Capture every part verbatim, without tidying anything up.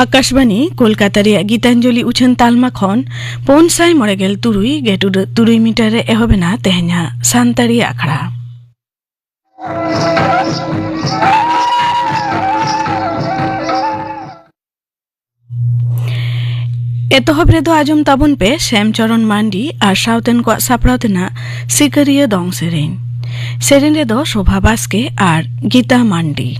ᱟᱠᱟᱥᱵᱟᱱᱤ ᱠᱳᱞᱠᱟᱛᱟ ᱨᱮᱭᱟᱜ ᱜᱤᱛᱟᱧᱡᱚᱞᱤ ᱩᱪᱷᱟᱹᱱ ᱛᱟᱞᱢᱟ ᱠᱷᱚᱱ ᱯᱩᱱ ᱥᱟᱭ ᱢᱚᱬᱮ ᱜᱮᱞ ᱛᱩᱨᱩᱭ ᱜᱮᱴᱩᱰᱟᱹᱜ ᱛᱩᱨᱩᱭ ᱢᱤᱴᱟᱨ ᱨᱮ ᱮᱦᱚᱵ ᱮᱱᱟ ᱛᱮᱦᱮᱧᱟᱜ ᱥᱟᱱᱛᱟᱲᱤ ᱟᱠᱷᱲᱟ᱾ ᱮᱛᱚᱦᱚᱵ ᱨᱮᱫᱚ ᱟᱸᱡᱚᱢ ᱛᱟᱵᱚᱱ ᱯᱮ ᱥᱮᱢ ᱪᱚᱨᱚᱱ ᱢᱟᱱᱰᱤ ᱟᱨ ᱥᱟᱶᱛᱮᱱ ᱠᱚᱣᱟᱜ ᱥᱟᱯᱲᱟᱣ ᱛᱮᱱᱟᱜ ᱥᱤᱠᱟᱹᱨᱤᱭᱟᱹ ᱫᱚᱝ ᱥᱮᱨᱮᱧ᱾ ᱥᱮᱨᱮᱧ ᱨᱮᱫᱚ ᱥᱳᱵᱷᱟ ᱵᱟᱥᱠᱮ ᱟᱨ ᱜᱤᱛᱟ ᱢᱟᱱᱰᱤ᱾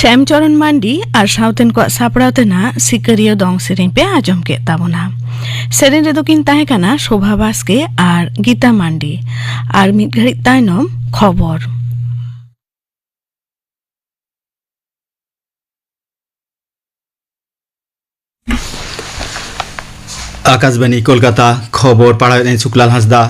ᱥᱭᱟᱢᱪᱚᱨᱚᱱ ᱢᱟᱱᱰᱤ ᱟᱨ ᱥᱟᱶᱛᱮᱱ ᱠᱚᱣᱟᱜ ᱥᱟᱯᱲᱟᱣ ᱛᱮᱱᱟᱜ ᱥᱤᱠᱟᱹᱨᱤᱭᱟᱹ ᱫᱚᱝ ᱥᱮᱨᱮᱧ ᱯᱮ ᱟᱸᱡᱚᱢ ᱠᱮᱫ ᱛᱟᱵᱚᱱᱟ᱾ ᱥᱮᱨᱮᱧ ᱨᱮᱫᱚ ᱠᱤᱱ ᱛᱟᱦᱮᱸ ᱠᱟᱱᱟ ᱥᱳᱵᱷᱟ ᱵᱟᱥᱠᱮ ᱟᱨ ᱜᱤᱛᱟ ᱢᱟᱱᱰᱤ᱾ ᱟᱨ ᱢᱤᱫ ᱜᱷᱟᱹᱲᱤᱡ ᱛᱟᱭᱱᱚᱢ ᱠᱷᱚᱵᱚᱨ᱾ ᱟᱠᱟᱥᱵᱟᱱᱤ ᱠᱳᱞᱠᱟᱛᱟ, ᱠᱷᱚᱵᱚᱨ ᱯᱟᱲᱦᱟᱣᱮᱫ ᱟᱹᱧ ᱥᱩᱠᱞᱟᱞ ᱦᱟᱸᱥᱫᱟ᱾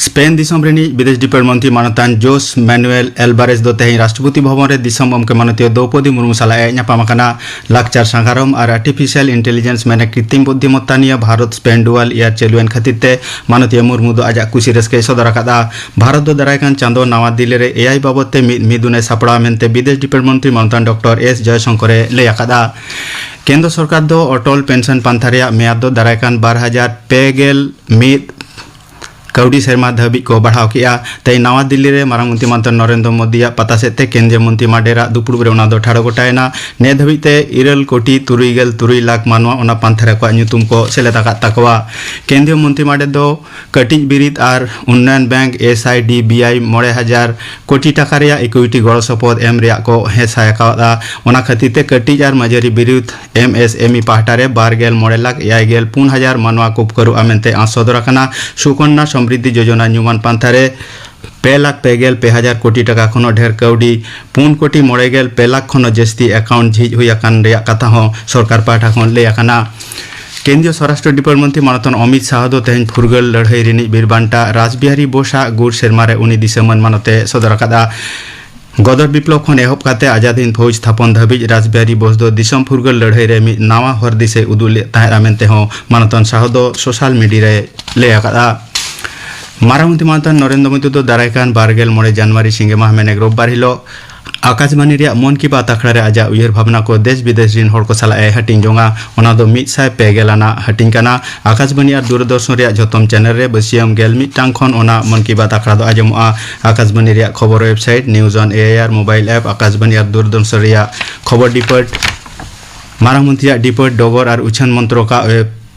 ᱥᱯᱮᱱ ᱫᱤᱥᱚᱢ ᱨᱤᱱᱤᱡ ᱵᱤᱫᱮᱥ ᱰᱤᱯᱟᱨᱴ ᱢᱚᱱᱛᱨᱤ ᱢᱟᱱᱚᱛᱟᱱ ᱡᱳᱥ ᱢᱟᱱᱩᱭᱮᱞ ᱮᱞᱵᱟᱨᱮᱥ ᱫᱚ ᱛᱮᱦᱮᱧ ᱨᱟᱥᱴᱨᱚᱯᱚᱛᱤ ᱵᱷᱚᱵᱚᱱ ᱨᱮ ᱫᱤᱥᱚᱢ ᱜᱚᱢᱠᱮ ᱢᱟᱱᱚᱛᱤᱭᱟᱹ ᱫᱨᱚᱣᱯᱚᱫᱤ ᱢᱩᱨᱢᱩ ᱥᱟᱞᱟᱜ ᱮ ᱧᱟᱯᱟᱢ ᱟᱠᱟᱱᱟ᱾ ᱞᱟᱠᱪᱟᱨ ᱥᱟᱸᱜᱟᱨᱚᱢ ᱟᱨ ᱟᱨᱴᱤᱯᱷᱤᱥᱤᱭᱟᱞ ᱤᱱᱴᱮᱞᱤᱡᱮᱱᱥ ᱢᱮᱱᱮ ᱠᱨᱤᱛᱤᱢ ᱵᱩᱫᱽᱫᱷᱤᱢᱚᱛᱛᱟ ᱱᱤᱭᱟᱹ ᱵᱷᱟᱨᱚᱛ ᱥᱯᱮᱱ ᱰᱩᱣᱟᱞ ᱤᱭᱟᱨ ᱪᱟᱹᱞᱩᱭᱮᱱ ᱠᱷᱟᱹᱛᱤᱨ ᱛᱮ ᱢᱟᱱᱚᱛᱤᱭᱟᱹ ᱢᱩᱨᱢᱩ ᱫᱚ ᱟᱡᱟᱜ ᱠᱩᱥᱤ ᱨᱟᱹᱥᱠᱟᱹᱭ ᱥᱚᱫᱚᱨ ᱟᱠᱟᱫᱼᱟ᱾ ᱵᱷᱟᱨᱚᱛ ᱫᱚ ᱫᱟᱨᱟᱭ ᱠᱟᱱ ᱪᱟᱸᱫᱚ ᱱᱟᱣᱟ ᱫᱤᱞᱞᱤ ᱨᱮ ᱮᱭᱟᱭ ᱵᱟᱵᱚᱫ ᱛᱮ ᱢᱤᱫ ᱢᱤᱫᱩᱱ ᱮ ᱥᱟᱯᱲᱟᱣᱟ ᱢᱮᱱᱛᱮ ᱵᱤᱫᱮᱥ ᱰᱤᱯᱟᱨᱴ ᱢᱚᱱᱛᱨᱤ ᱢᱟᱱᱚᱛᱟᱱ ᱰᱚᱠᱴᱚᱨ ᱮᱥ ᱡᱚᱭᱥᱚᱝᱠᱚᱨ ᱮ ᱞᱟᱹᱭ ᱟᱠᱟᱫᱼᱟ᱾ ᱠᱮᱱᱫᱨᱚ ᱥᱚᱨᱠᱟᱨ ᱫᱚ ᱚᱴᱚᱞ ᱯᱮᱱᱥᱚᱱ ᱯᱟᱱᱛᱷᱟ ᱨᱮᱭᱟᱜ ᱢᱮᱭᱟᱫ ᱫᱚ ᱫᱟᱨᱟᱭ ᱠᱟᱱ ᱵᱟᱨ ᱦᱟᱡᱟᱨ ᱯᱮ ᱜᱮᱞ ᱢᱤᱫ ᱠᱟᱹᱣᱰᱤ ᱥᱮᱨᱢᱟ ᱫᱷᱟᱹᱵᱤᱡ ᱠᱚ ᱵᱟᱲᱦᱟᱣ ᱠᱮᱫᱼᱟ᱾ ᱛᱮᱦᱮᱧ ᱱᱟᱣᱟ ᱫᱤᱞᱞᱤ ᱨᱮ ᱢᱟᱨᱟᱝ ᱢᱚᱱᱛᱨᱤ ᱢᱟᱱᱚᱛᱟᱱ ᱱᱚᱨᱮᱱᱫᱨᱚ ᱢᱳᱫᱤᱭᱟᱜ ᱯᱟᱛᱟ ᱥᱮᱫ ᱛᱮ ᱠᱮᱱᱫᱨᱤᱭᱚ ᱢᱚᱱᱛᱨᱤ ᱢᱟᱰᱮᱨᱟᱜ ᱫᱩᱯᱲᱩᱵ ᱨᱮ ᱚᱱᱟ ᱫᱚ ᱴᱷᱟᱲᱚ ᱜᱚᱴᱟᱭᱮᱱᱟ᱾ ᱱᱤᱭᱟᱹ ᱫᱷᱟᱹᱵᱤᱡ ᱛᱮ ᱤᱨᱟᱹᱞ ᱠᱳᱴᱤ ᱛᱩᱨᱩᱭ ᱜᱮᱞ ᱛᱩᱨᱩᱭ ᱞᱟᱠᱷ ᱢᱟᱱᱣᱟ ᱚᱱᱟ ᱯᱟᱱᱛᱷᱟ ᱨᱮ ᱟᱠᱚᱣᱟᱜ ᱧᱩᱛᱩᱢ ᱠᱚ ᱥᱮᱞᱮᱫ ᱟᱠᱟᱫ ᱛᱟᱠᱚᱣᱟ᱾ ᱠᱮᱱᱫᱨᱤᱭᱚ ᱢᱚᱱᱛᱨᱤ ᱢᱟᱰᱮᱨ ᱫᱚ ᱠᱟᱹᱴᱤᱡ ᱵᱤᱨᱤᱫ ᱟᱨ ᱩᱱᱱᱚᱭᱚᱱ bank, S I D B I, ᱢᱚᱬᱮ ᱦᱟᱡᱟᱨ ᱠᱳᱴᱤ ᱴᱟᱠᱟ ᱨᱮᱭᱟᱜ ᱤᱠᱩᱭᱤᱴᱤ ᱜᱚᱲᱚ ᱥᱚᱯᱚᱦᱚᱫ ᱮᱢ ᱨᱮᱭᱟᱜ ᱠᱚ ᱦᱮᱸᱥᱟᱭ ᱟᱠᱟᱣᱟᱫᱼᱟ᱾ ᱚᱱᱟ ᱠᱷᱟᱹᱛᱤᱨ ᱛᱮ ᱠᱟᱹᱴᱤᱡ ᱟᱨ ᱢᱟᱹᱡᱷᱟᱹᱨᱤ ᱵᱤᱨᱤᱫ, ᱮᱢ ᱮᱥ ᱮᱢ ᱤ, ᱯᱟᱦᱴᱟ ᱨᱮ ᱵᱟᱨ ᱜᱮᱞ ᱢᱚᱬᱮ ᱞᱟᱠᱷ ᱮᱭᱟᱭ ᱜᱮᱞ ᱯᱩᱱ ᱦᱟᱡᱟᱨ ᱢᱟᱱᱣᱟ ᱠᱚ ᱩᱯᱠᱟᱹᱨᱚᱜᱼᱟ ᱢᱮᱱᱛᱮ ᱟᱸᱥ ᱥᱚᱫᱚᱨ ᱟᱠᱟᱱᱟ᱾ ᱥᱩᱠᱚᱱᱱᱟ ᱥᱚᱢᱨᱤᱫᱷᱤ ᱡᱳᱡᱚᱱᱟ ᱧᱩᱢᱟᱱ ᱯᱟᱱᱛᱷᱟ ᱨᱮ ᱯᱮ ᱞᱟᱠᱷ ᱯᱮ ᱜᱮᱞ ᱯᱮ ᱦᱟᱡᱟᱨ ᱠᱳᱴᱤ ᱴᱟᱠᱟ ᱠᱷᱚᱱ ᱦᱚᱸ ᱰᱷᱮᱨ ᱠᱟᱹᱣᱰᱤ, ᱯᱩᱱ ᱠᱳᱴᱤ ᱢᱚᱬᱮ ᱜᱮᱞ ᱯᱮ ᱞᱟᱠᱷ ᱠᱷᱚᱱ ᱦᱚᱸ ᱡᱟᱹᱥᱛᱤ ᱮᱠᱟᱣᱩᱱᱴ ᱡᱷᱤᱡ ᱦᱩᱭ ᱟᱠᱟᱱ ᱨᱮᱭᱟᱜ ᱠᱟᱛᱷᱟ ᱦᱚᱸ ᱥᱚᱨᱠᱟᱨ ᱯᱟᱦᱴᱟ ᱠᱷᱚᱱ ᱞᱟᱹᱭ ᱟᱠᱟᱱᱟ᱾ ᱠᱮᱱᱫᱨᱤᱭᱚ ᱥᱚᱨᱟᱥᱴᱨᱚ ᱰᱤᱯᱟᱨᱴ ᱢᱚᱱᱛᱨᱤ ᱢᱟᱱᱚᱛᱟᱱ ᱚᱢᱤᱛ ᱥᱟᱦᱟ ᱫᱚ ᱛᱮᱦᱮᱧ ᱯᱷᱩᱨᱜᱟᱹᱞ ᱞᱟᱹᱲᱦᱟᱹᱭ ᱨᱤᱱᱤᱡ ᱵᱤᱨ ᱵᱟᱱᱴᱟ ᱨᱟᱥᱵᱤᱦᱟᱨᱤ ᱵᱳᱥ ᱟᱜ ᱜᱩᱨ ᱥᱮᱨᱢᱟ ᱨᱮ ᱩᱱᱤ ᱫᱤᱥᱟᱹ ᱢᱟᱹᱱ ᱢᱟᱱᱚᱛ ᱮ ᱥᱚᱫᱚᱨ ᱟᱠᱟᱫᱼᱟ᱾ ᱜᱚᱫᱚᱨ ᱵᱤᱯᱞᱚᱵ ᱠᱷᱚᱱ ᱮᱦᱚᱵ ᱠᱟᱛᱮ ᱟᱡᱟᱫ ᱦᱤᱱᱫ ᱯᱷᱳᱡᱽ ᱛᱷᱟᱯᱚᱱ ᱫᱷᱟᱹᱵᱤᱡ ᱨᱟᱥᱵᱤᱦᱟᱨᱤ ᱵᱳᱥ ᱫᱚ ᱫᱤᱥᱚᱢ ᱯᱷᱩᱨᱜᱟᱹᱞ ᱞᱟᱹᱲᱦᱟᱹᱭ ᱨᱮ ᱢᱤᱫ ᱱᱟᱣᱟ ᱦᱚᱨ ᱫᱤᱥᱟᱹᱭ ᱩᱫᱩᱜ ᱞᱮᱫ ᱛᱟᱦᱮᱸᱫᱼᱟ ᱢᱮᱱᱛᱮ ᱦᱚᱸ ᱢᱟᱱᱚᱛᱟᱱ ᱥᱟᱦᱟ ᱫᱚ ᱥᱳᱥᱟᱞ ᱢᱤᱰᱤᱭᱟ ᱨᱮ ᱞᱟᱹᱭ ᱟᱠᱟᱫᱼᱟ᱾ ᱢᱟᱨᱟᱝ ᱢᱚᱱᱛᱨᱤ ᱢᱟᱱᱚᱛᱟᱱ ᱱᱚᱨᱮᱱᱫᱨᱚ ᱢᱳᱫᱤ ᱫᱚ ᱫᱟᱨᱟᱭ ᱠᱟᱱ ᱵᱟᱨ ᱜᱮᱞ ᱢᱚᱬᱮ ᱡᱟᱱᱩᱣᱟᱨᱤ ᱥᱤᱸᱜᱮ ᱢᱟᱦᱟ ᱢᱮᱱᱮᱠ ᱨᱳᱵᱵᱟᱨ ᱦᱤᱞᱳᱜ ᱟᱠᱟᱥᱵᱟᱱᱤ ᱨᱮᱭᱟᱜ ᱢᱚᱱ ᱠᱤ ᱵᱟᱛ ᱟᱠᱷᱲᱟ ᱨᱮ ᱟᱡᱟᱜ ᱩᱭᱦᱟᱹᱨ ᱵᱷᱟᱵᱽᱱᱟ ᱠᱚ ᱫᱮᱥ ᱵᱤᱫᱮᱥ ᱨᱤᱱ ᱦᱚᱲ ᱠᱚ ᱥᱟᱞᱟᱜ ᱮ ᱦᱟᱹᱴᱤᱧ ᱡᱚᱝᱟ᱾ ᱚᱱᱟ ᱫᱚ ᱢᱤᱫ ᱥᱟᱭ ᱯᱮ ᱜᱮᱞ ᱟᱱᱟᱜ ᱦᱟᱹᱴᱤᱧ ᱠᱟᱱᱟ᱾ ᱟᱠᱟᱥᱵᱟᱱᱤ ᱟᱨ ᱫᱩᱨᱫᱚᱨᱥᱚᱱ ᱨᱮᱭᱟᱜ ᱡᱷᱚᱛᱚᱢ ᱪᱮᱱᱮᱞ ᱨᱮ ᱵᱟᱹᱥᱤᱭᱟᱹᱢ ᱜᱮᱞ ᱢᱤᱫ ᱴᱟᱝ ᱠᱷᱚᱱ ᱚᱱᱟ ᱢᱚᱱ ᱠᱤ ᱵᱟᱛ ᱟᱠᱷᱲᱟ ᱫᱚ ᱟᱸᱡᱚᱢᱚᱜᱼᱟ᱾ ᱟᱠᱟᱥᱵᱟᱱᱤ ᱨᱮᱭᱟᱜ ᱠᱷᱚᱵᱚᱨ ᱣᱮᱵᱥᱟᱭᱤᱴ, ᱱᱤᱭᱩᱡᱽ ᱚᱱ ᱮ ᱟᱭ ᱟᱨ ᱢᱳᱵᱟᱭᱤᱞ ᱮᱯ, ᱟᱠᱟᱥᱵᱟᱱᱤ ᱟᱨ ᱫᱩᱨᱫᱚᱨᱥᱚᱱ ᱨᱮᱭᱟᱜ ᱠᱷᱚᱵᱚᱨ ᱰᱤᱯᱟᱨᱴ, ᱢᱟᱨᱟᱝ ᱢᱚᱱᱛᱨᱤᱭᱟᱜ ᱰᱤᱯᱟᱨᱴ, ᱰᱚᱜᱚᱨ ᱟᱨ ᱩᱪᱷᱟᱹᱱ ᱢᱚᱱᱛᱨᱚᱠᱟᱜ ᱣᱮᱵ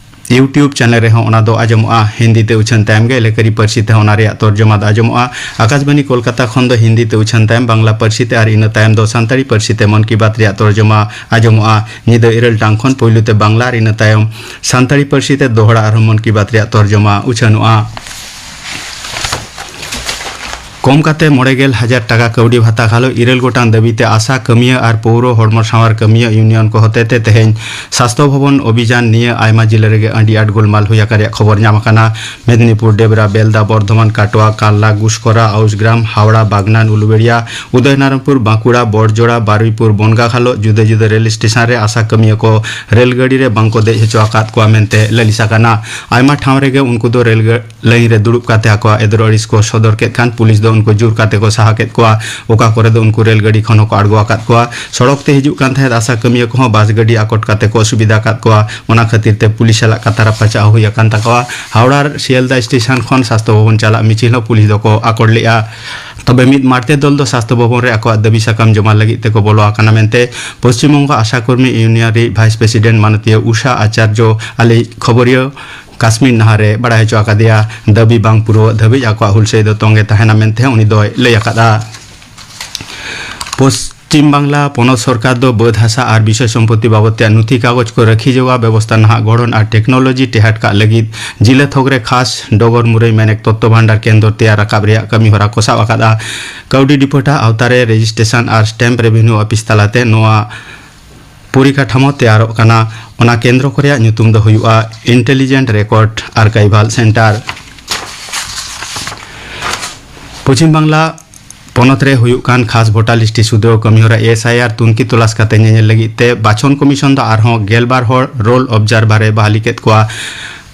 YouTube ᱪᱮᱱᱮᱞ ᱨᱮᱦᱚᱸ ᱚᱱᱟ ᱫᱚ ᱟᱸᱡᱚᱢᱚᱜᱼᱟ᱾ ᱦᱤᱱᱫᱤ ᱛᱮ ᱩᱪᱷᱟᱹᱱ ᱛᱟᱭᱚᱢ ᱜᱮ ᱮᱞᱮᱠᱟᱨᱤ ᱯᱟᱹᱨᱥᱤ ᱛᱮᱦᱚᱸ ᱚᱱᱟ ᱨᱮᱭᱟᱜ ᱛᱚᱨᱡᱚᱢᱟ ᱫᱚ ᱟᱸᱡᱚᱢᱚᱜᱼᱟ᱾ ᱟᱠᱟᱥᱵᱟᱱᱤ ᱠᱳᱞᱠᱟᱛᱟ ᱠᱷᱚᱱ ᱫᱚ ᱦᱤᱱᱫᱤ ᱛᱮ ᱩᱪᱷᱟᱹᱱ ᱛᱟᱭᱚᱢ ᱵᱟᱝᱞᱟ ᱯᱟᱹᱨᱥᱤ ᱛᱮ ᱟᱨ ᱤᱱᱟᱹ ᱛᱟᱭᱚᱢ ᱫᱚ ᱥᱟᱱᱛᱟᱲᱤ ᱯᱟᱹᱨᱥᱤ ᱛᱮ ᱢᱚᱱ ᱠᱤ ᱵᱟᱛ ᱨᱮᱭᱟᱜ ᱛᱚᱨᱡᱚᱢᱟ ᱟᱸᱡᱚᱢᱚᱜᱼᱟ᱾ ᱧᱤᱫᱟᱹ ᱤᱨᱟᱹᱞ ᱴᱟᱲᱟᱝ ᱠᱷᱚᱱ ᱯᱳᱭᱞᱳ ᱛᱮ ᱵᱟᱝᱞᱟ ᱟᱨ ᱤᱱᱟᱹ ᱛᱟᱭᱚᱢ ᱥᱟᱱᱛᱟᱲᱤ ᱯᱟᱹᱨᱥᱤ ᱛᱮ ᱫᱚᱦᱲᱟ ᱟᱨᱦᱚᱸ ᱢᱚᱱ ᱠᱤ ᱵᱟᱛ ᱨᱮᱭᱟᱜ ᱛᱚᱨᱡᱚᱢᱟ ᱩᱪᱷᱟᱹᱱᱚᱜᱼᱟ᱾ ᱠᱚᱢ ᱠᱟᱛᱮ ᱢᱚᱬᱮ ᱜᱮᱞ ᱦᱟᱡᱟᱨ ᱴᱟᱠᱟ ᱠᱟᱹᱣᱰᱤ ᱵᱷᱟᱛᱟ ᱜᱷᱟᱞᱚᱪ ᱤᱨᱟᱹᱞ ᱜᱚᱴᱟᱝ ᱫᱟᱹᱵᱤ ᱛᱮ ᱟᱥᱟ ᱠᱟᱹᱢᱤᱭᱟᱹ ᱟᱨ ᱯᱳᱣᱨᱚ ᱦᱚᱲᱢᱚ ᱥᱟᱶᱟᱨ ᱠᱟᱹᱢᱤᱭᱟᱹ ᱤᱭᱩᱱᱤᱭᱚᱱ ᱠᱚ ᱦᱚᱛᱮᱛᱮ ᱛᱮᱦᱮᱧ ᱥᱟᱥᱛᱷᱚ ᱵᱷᱚᱵᱚᱱ ᱚᱵᱷᱤᱡᱟᱱ ᱱᱤᱭᱟᱹ ᱟᱭᱢᱟ ᱡᱤᱞᱟᱹ ᱨᱮᱜᱮ ᱟᱹᱰᱤ ᱟᱸᱴ ᱜᱳᱞᱢᱟᱞ ᱦᱩᱭ ᱟᱠᱟᱱ ᱨᱮᱭᱟᱜ ᱠᱷᱚᱵᱚᱨ ᱧᱟᱢ ᱟᱠᱟᱱᱟ᱾ ᱢᱮᱫᱽᱱᱤᱯᱩᱨ, ᱰᱮᱵᱽᱨᱟ, ᱵᱮᱞᱫᱟ, ᱵᱚᱨᱫᱷᱚᱢᱟᱱ, ᱠᱟᱴᱣᱟ, ᱠᱟᱞᱞᱟ, ᱜᱩᱥᱠᱚᱨᱟ, ᱟᱣᱩᱥᱜᱨᱟᱢ, ᱦᱟᱣᱲᱟ, ᱵᱟᱜᱽᱱᱟᱱ, ᱩᱞᱩᱵᱮᱲᱤᱭᱟ, ᱩᱫᱚᱭᱱᱟᱨᱟᱭᱚᱱᱯᱩᱨ, ᱵᱟᱸᱠᱩᱲᱟ, ᱵᱚᱲᱡᱚᱲᱟ, ᱵᱟᱨᱩᱭᱯᱩᱨ, ᱵᱚᱱᱜᱟ ᱜᱷᱟᱞᱚᱪ ᱡᱩᱫᱟᱹ ᱡᱩᱫᱟᱹ ᱨᱮᱞ ᱥᱴᱮᱥᱚᱱ ᱨᱮ ᱟᱥᱟ ᱠᱟᱹᱢᱤᱭᱟᱹ ᱠᱚ ᱨᱮᱞ ᱜᱟᱹᱰᱤ ᱨᱮ ᱵᱟᱝᱠᱚ ᱫᱮᱡ ᱦᱚᱪᱚ ᱟᱠᱟᱫ ᱠᱚᱣᱟ ᱢᱮᱱᱛᱮ ᱞᱟᱹᱞᱤᱥ ᱟᱠᱟᱱᱟ᱾ ᱟᱭᱢᱟ ᱴᱷᱟᱶ ᱨᱮᱜᱮ ᱩᱱᱠᱩ ᱫᱚ ᱨᱮᱞ ᱜᱟ- ᱞᱟᱭᱤᱱ ᱨᱮ ᱫᱩᱲᱩᱵ ᱠᱟᱛᱮ ᱟᱠᱚᱣᱟᱜ ᱮᱫᱽᱨᱚ ᱟᱹᱲᱤᱥ ᱠᱚ ᱥᱚᱫᱚᱨ ᱠᱮᱫ ᱠᱷᱟᱱ ᱯᱩᱞᱤᱥ ᱫᱚ ᱩᱱᱠᱩ ᱡᱳᱨ ᱠᱟᱛᱮ ᱠᱚ ᱥᱟᱦᱟ ᱠᱮᱫ ᱠᱚᱣᱟ᱾ ᱚᱠᱟ ᱠᱚᱨᱮ ᱫᱚ ᱩᱱᱠᱩ ᱨᱮᱞ ᱜᱟᱹᱰᱤ ᱠᱷᱚᱱ ᱦᱚᱸᱠᱚ ᱟᱬᱜᱚ ᱟᱠᱟᱫ ᱠᱚᱣᱟ᱾ ᱥᱚᱲᱚᱠ ᱛᱮ ᱦᱤᱡᱩᱜ ᱠᱟᱱ ᱛᱟᱦᱮᱸᱫ ᱟᱥᱟ ᱠᱟᱹᱢᱤᱭᱟᱹ ᱠᱚᱦᱚᱸ ᱵᱟᱥ ᱜᱟᱹᱰᱤ ᱟᱠᱚᱴ ᱠᱟᱛᱮ ᱠᱚ ᱚᱥᱩᱵᱤᱫᱷᱟ ᱟᱠᱟᱫ ᱠᱚᱣᱟ᱾ ᱚᱱᱟ ᱠᱷᱟᱹᱛᱤᱨ ᱛᱮ ᱯᱩᱞᱤᱥ ᱥᱟᱞᱟᱜ ᱠᱟᱛᱷᱟ ᱨᱟᱯᱟᱪᱟᱜ ᱦᱚᱸ ᱦᱩᱭ ᱟᱠᱟᱱ ᱛᱟᱠᱚᱣᱟ᱾ ᱦᱟᱣᱲᱟ ᱥᱤᱭᱟᱞᱫᱟ ᱥᱴᱮᱥᱚᱱ ᱠᱷᱚᱱ ᱥᱟᱥᱛᱷᱚ ᱵᱷᱚᱵᱚᱱ ᱪᱟᱞᱟᱜ ᱢᱤᱪᱷᱤᱞ ᱦᱚᱸ ᱯᱩᱞᱤᱥ ᱫᱚᱠᱚ ᱟᱠᱚᱴ ᱞᱮᱫᱼᱟ᱾ ᱛᱚᱵᱮ ᱢᱤᱫ ᱢᱟᱲᱛᱮ ᱫᱚᱞ ᱫᱚ ᱥᱟᱥᱛᱷᱚ ᱵᱷᱚᱵᱚᱱ ᱨᱮ ᱟᱠᱚᱣᱟᱜ ᱫᱟᱹᱵᱤ ᱥᱟᱠᱟᱢ ᱡᱚᱢᱟ ᱞᱟᱹᱜᱤᱫ ᱛᱮᱠᱚ ᱵᱚᱞᱚ ᱟᱠᱟᱱᱟ ᱢᱮᱱᱛᱮ ᱯᱚᱥᱪᱤᱢ ᱵᱚᱝᱜᱚ ᱟᱥᱟ ᱠᱚᱨᱢᱤ ᱤᱭᱩᱱᱤᱭᱚᱱ ᱨᱤᱱᱤᱡ ᱵᱷᱟᱭᱤᱥ ᱯᱨᱮᱥᱤᱰᱮᱱᱴ ᱢᱟᱱᱚᱛᱤᱭᱟᱹ ᱩᱥᱟ ᱟᱪᱟᱨᱡᱚ ᱟᱞᱮᱭᱤᱡ ᱠᱷᱚᱵᱚᱨᱤᱭᱟᱹ ᱠᱟᱥᱢᱤᱨ ᱱᱟᱦᱟᱨ ᱨᱮ ᱵᱟᱲᱟᱭ ᱦᱚᱪᱚ ᱟᱠᱟᱫᱮᱭᱟ᱾ ᱫᱟᱹᱵᱤ ᱵᱟᱝ ᱯᱩᱨᱟᱹᱣ ᱫᱷᱟᱹᱵᱤᱡ ᱟᱠᱚᱣᱟᱜ ᱦᱩᱞᱥᱟᱹᱭ ᱫᱚ ᱛᱚᱝᱜᱮ ᱛᱟᱦᱮᱱᱟ ᱢᱮᱱᱛᱮ ᱩᱱᱤ ᱫᱚᱭ ᱞᱟᱹᱭ ᱟᱠᱟᱫᱼᱟ᱾ ᱯᱚᱥᱪᱤᱢ ᱵᱟᱝᱞᱟ ᱯᱚᱱᱚᱛ ᱥᱚᱨᱠᱟᱨ ᱫᱚ ᱵᱟᱹᱫᱽ ᱦᱟᱥᱟ ᱟᱨ ᱵᱤᱥᱚᱭ ᱥᱚᱢᱯᱚᱛᱛᱤ ᱵᱟᱵᱚᱫ ᱛᱮ ᱱᱩᱛᱷᱤ ᱠᱟᱜᱚᱡᱽ ᱠᱚ ᱨᱟᱹᱠᱷᱤ ᱡᱚᱜᱟᱣ ᱵᱮᱵᱚᱥᱛᱷᱟ ᱱᱟᱦᱟᱜ ᱜᱚᱲᱦᱚᱱ ᱟᱨ ᱴᱮᱠᱱᱳᱞᱚᱡᱤ ᱴᱮᱦᱟᱴ ᱠᱟᱜ ᱞᱟᱹᱜᱤᱫ ᱡᱤᱞᱟᱹ ᱛᱷᱚᱠ ᱨᱮ ᱠᱷᱟᱥ ᱰᱚᱜᱚᱨ ᱢᱩᱨᱟᱹᱭ ᱢᱮᱱᱮᱠ ᱛᱚᱛᱛᱚ ᱵᱷᱟᱱᱰᱟᱨ ᱠᱮᱱᱫᱨᱚ ᱛᱮᱭᱟᱨ ᱨᱟᱠᱟᱵ ᱨᱮᱭᱟᱜ ᱠᱟᱹᱢᱤ ᱦᱚᱨᱟ ᱠᱚ ᱥᱟᱵ ᱟᱠᱟᱫᱼᱟ᱾ ᱠᱟᱹᱣᱰᱤ ᱰᱤᱯᱟᱨᱴ ᱟᱜ ᱟᱣᱛᱟ ᱨᱮ ᱨᱮᱡᱤᱥᱴᱨᱮᱥᱚᱱ ᱟᱨ ᱥᱴᱮᱢᱯ ᱨᱮᱵᱷᱮᱱᱭᱩ ᱚᱯᱷᱤᱥ ᱛᱟᱞᱟᱛᱮ ᱱᱚᱣᱟ ᱯᱚᱨᱤᱠᱟᱴᱷᱟᱢᱳ ᱛᱮᱭᱟᱨᱚᱜ ᱠᱟᱱᱟ᱾ ᱚᱱᱟ ᱠᱮᱱᱫᱨᱚ ᱠᱚ ᱨᱮᱭᱟᱜ ᱧᱩᱛᱩᱢ ᱫᱚ ᱦᱩᱭᱩᱜᱼᱟ intelligent record ᱟᱨᱠᱟᱭᱵᱷᱟᱞ centre. Paschim Bangla ᱯᱚᱱᱚᱛ ᱨᱮ ᱦᱩᱭᱩᱜ ᱠᱟᱱ ᱠᱷᱟᱥ ᱵᱷᱳᱴᱟᱨ ᱞᱤᱥᱴ ᱥᱩᱫᱷᱨᱟᱹᱣ ᱠᱟᱹᱢᱤᱦᱚᱨᱟ ᱮᱥ ᱟᱭ ᱟᱨ ᱛᱩᱱᱠᱷᱤ ᱛᱚᱞᱟᱥ ᱠᱟᱛᱮ ᱧᱮᱧᱮᱞ ᱞᱟᱹᱜᱤᱫ ᱛᱮ ᱵᱟᱪᱷᱚᱱ ᱠᱚᱢᱤᱥᱚᱱ ᱫᱚ ᱟᱨᱦᱚᱸ ᱜᱮᱞᱵᱟᱨ ᱦᱚᱲ ᱨᱳᱞ ᱚᱵᱡᱟᱨᱵᱷᱟᱨ ᱮ ᱵᱟᱦᱟᱞᱤ ᱠᱮᱫ ᱠᱚᱣᱟ᱾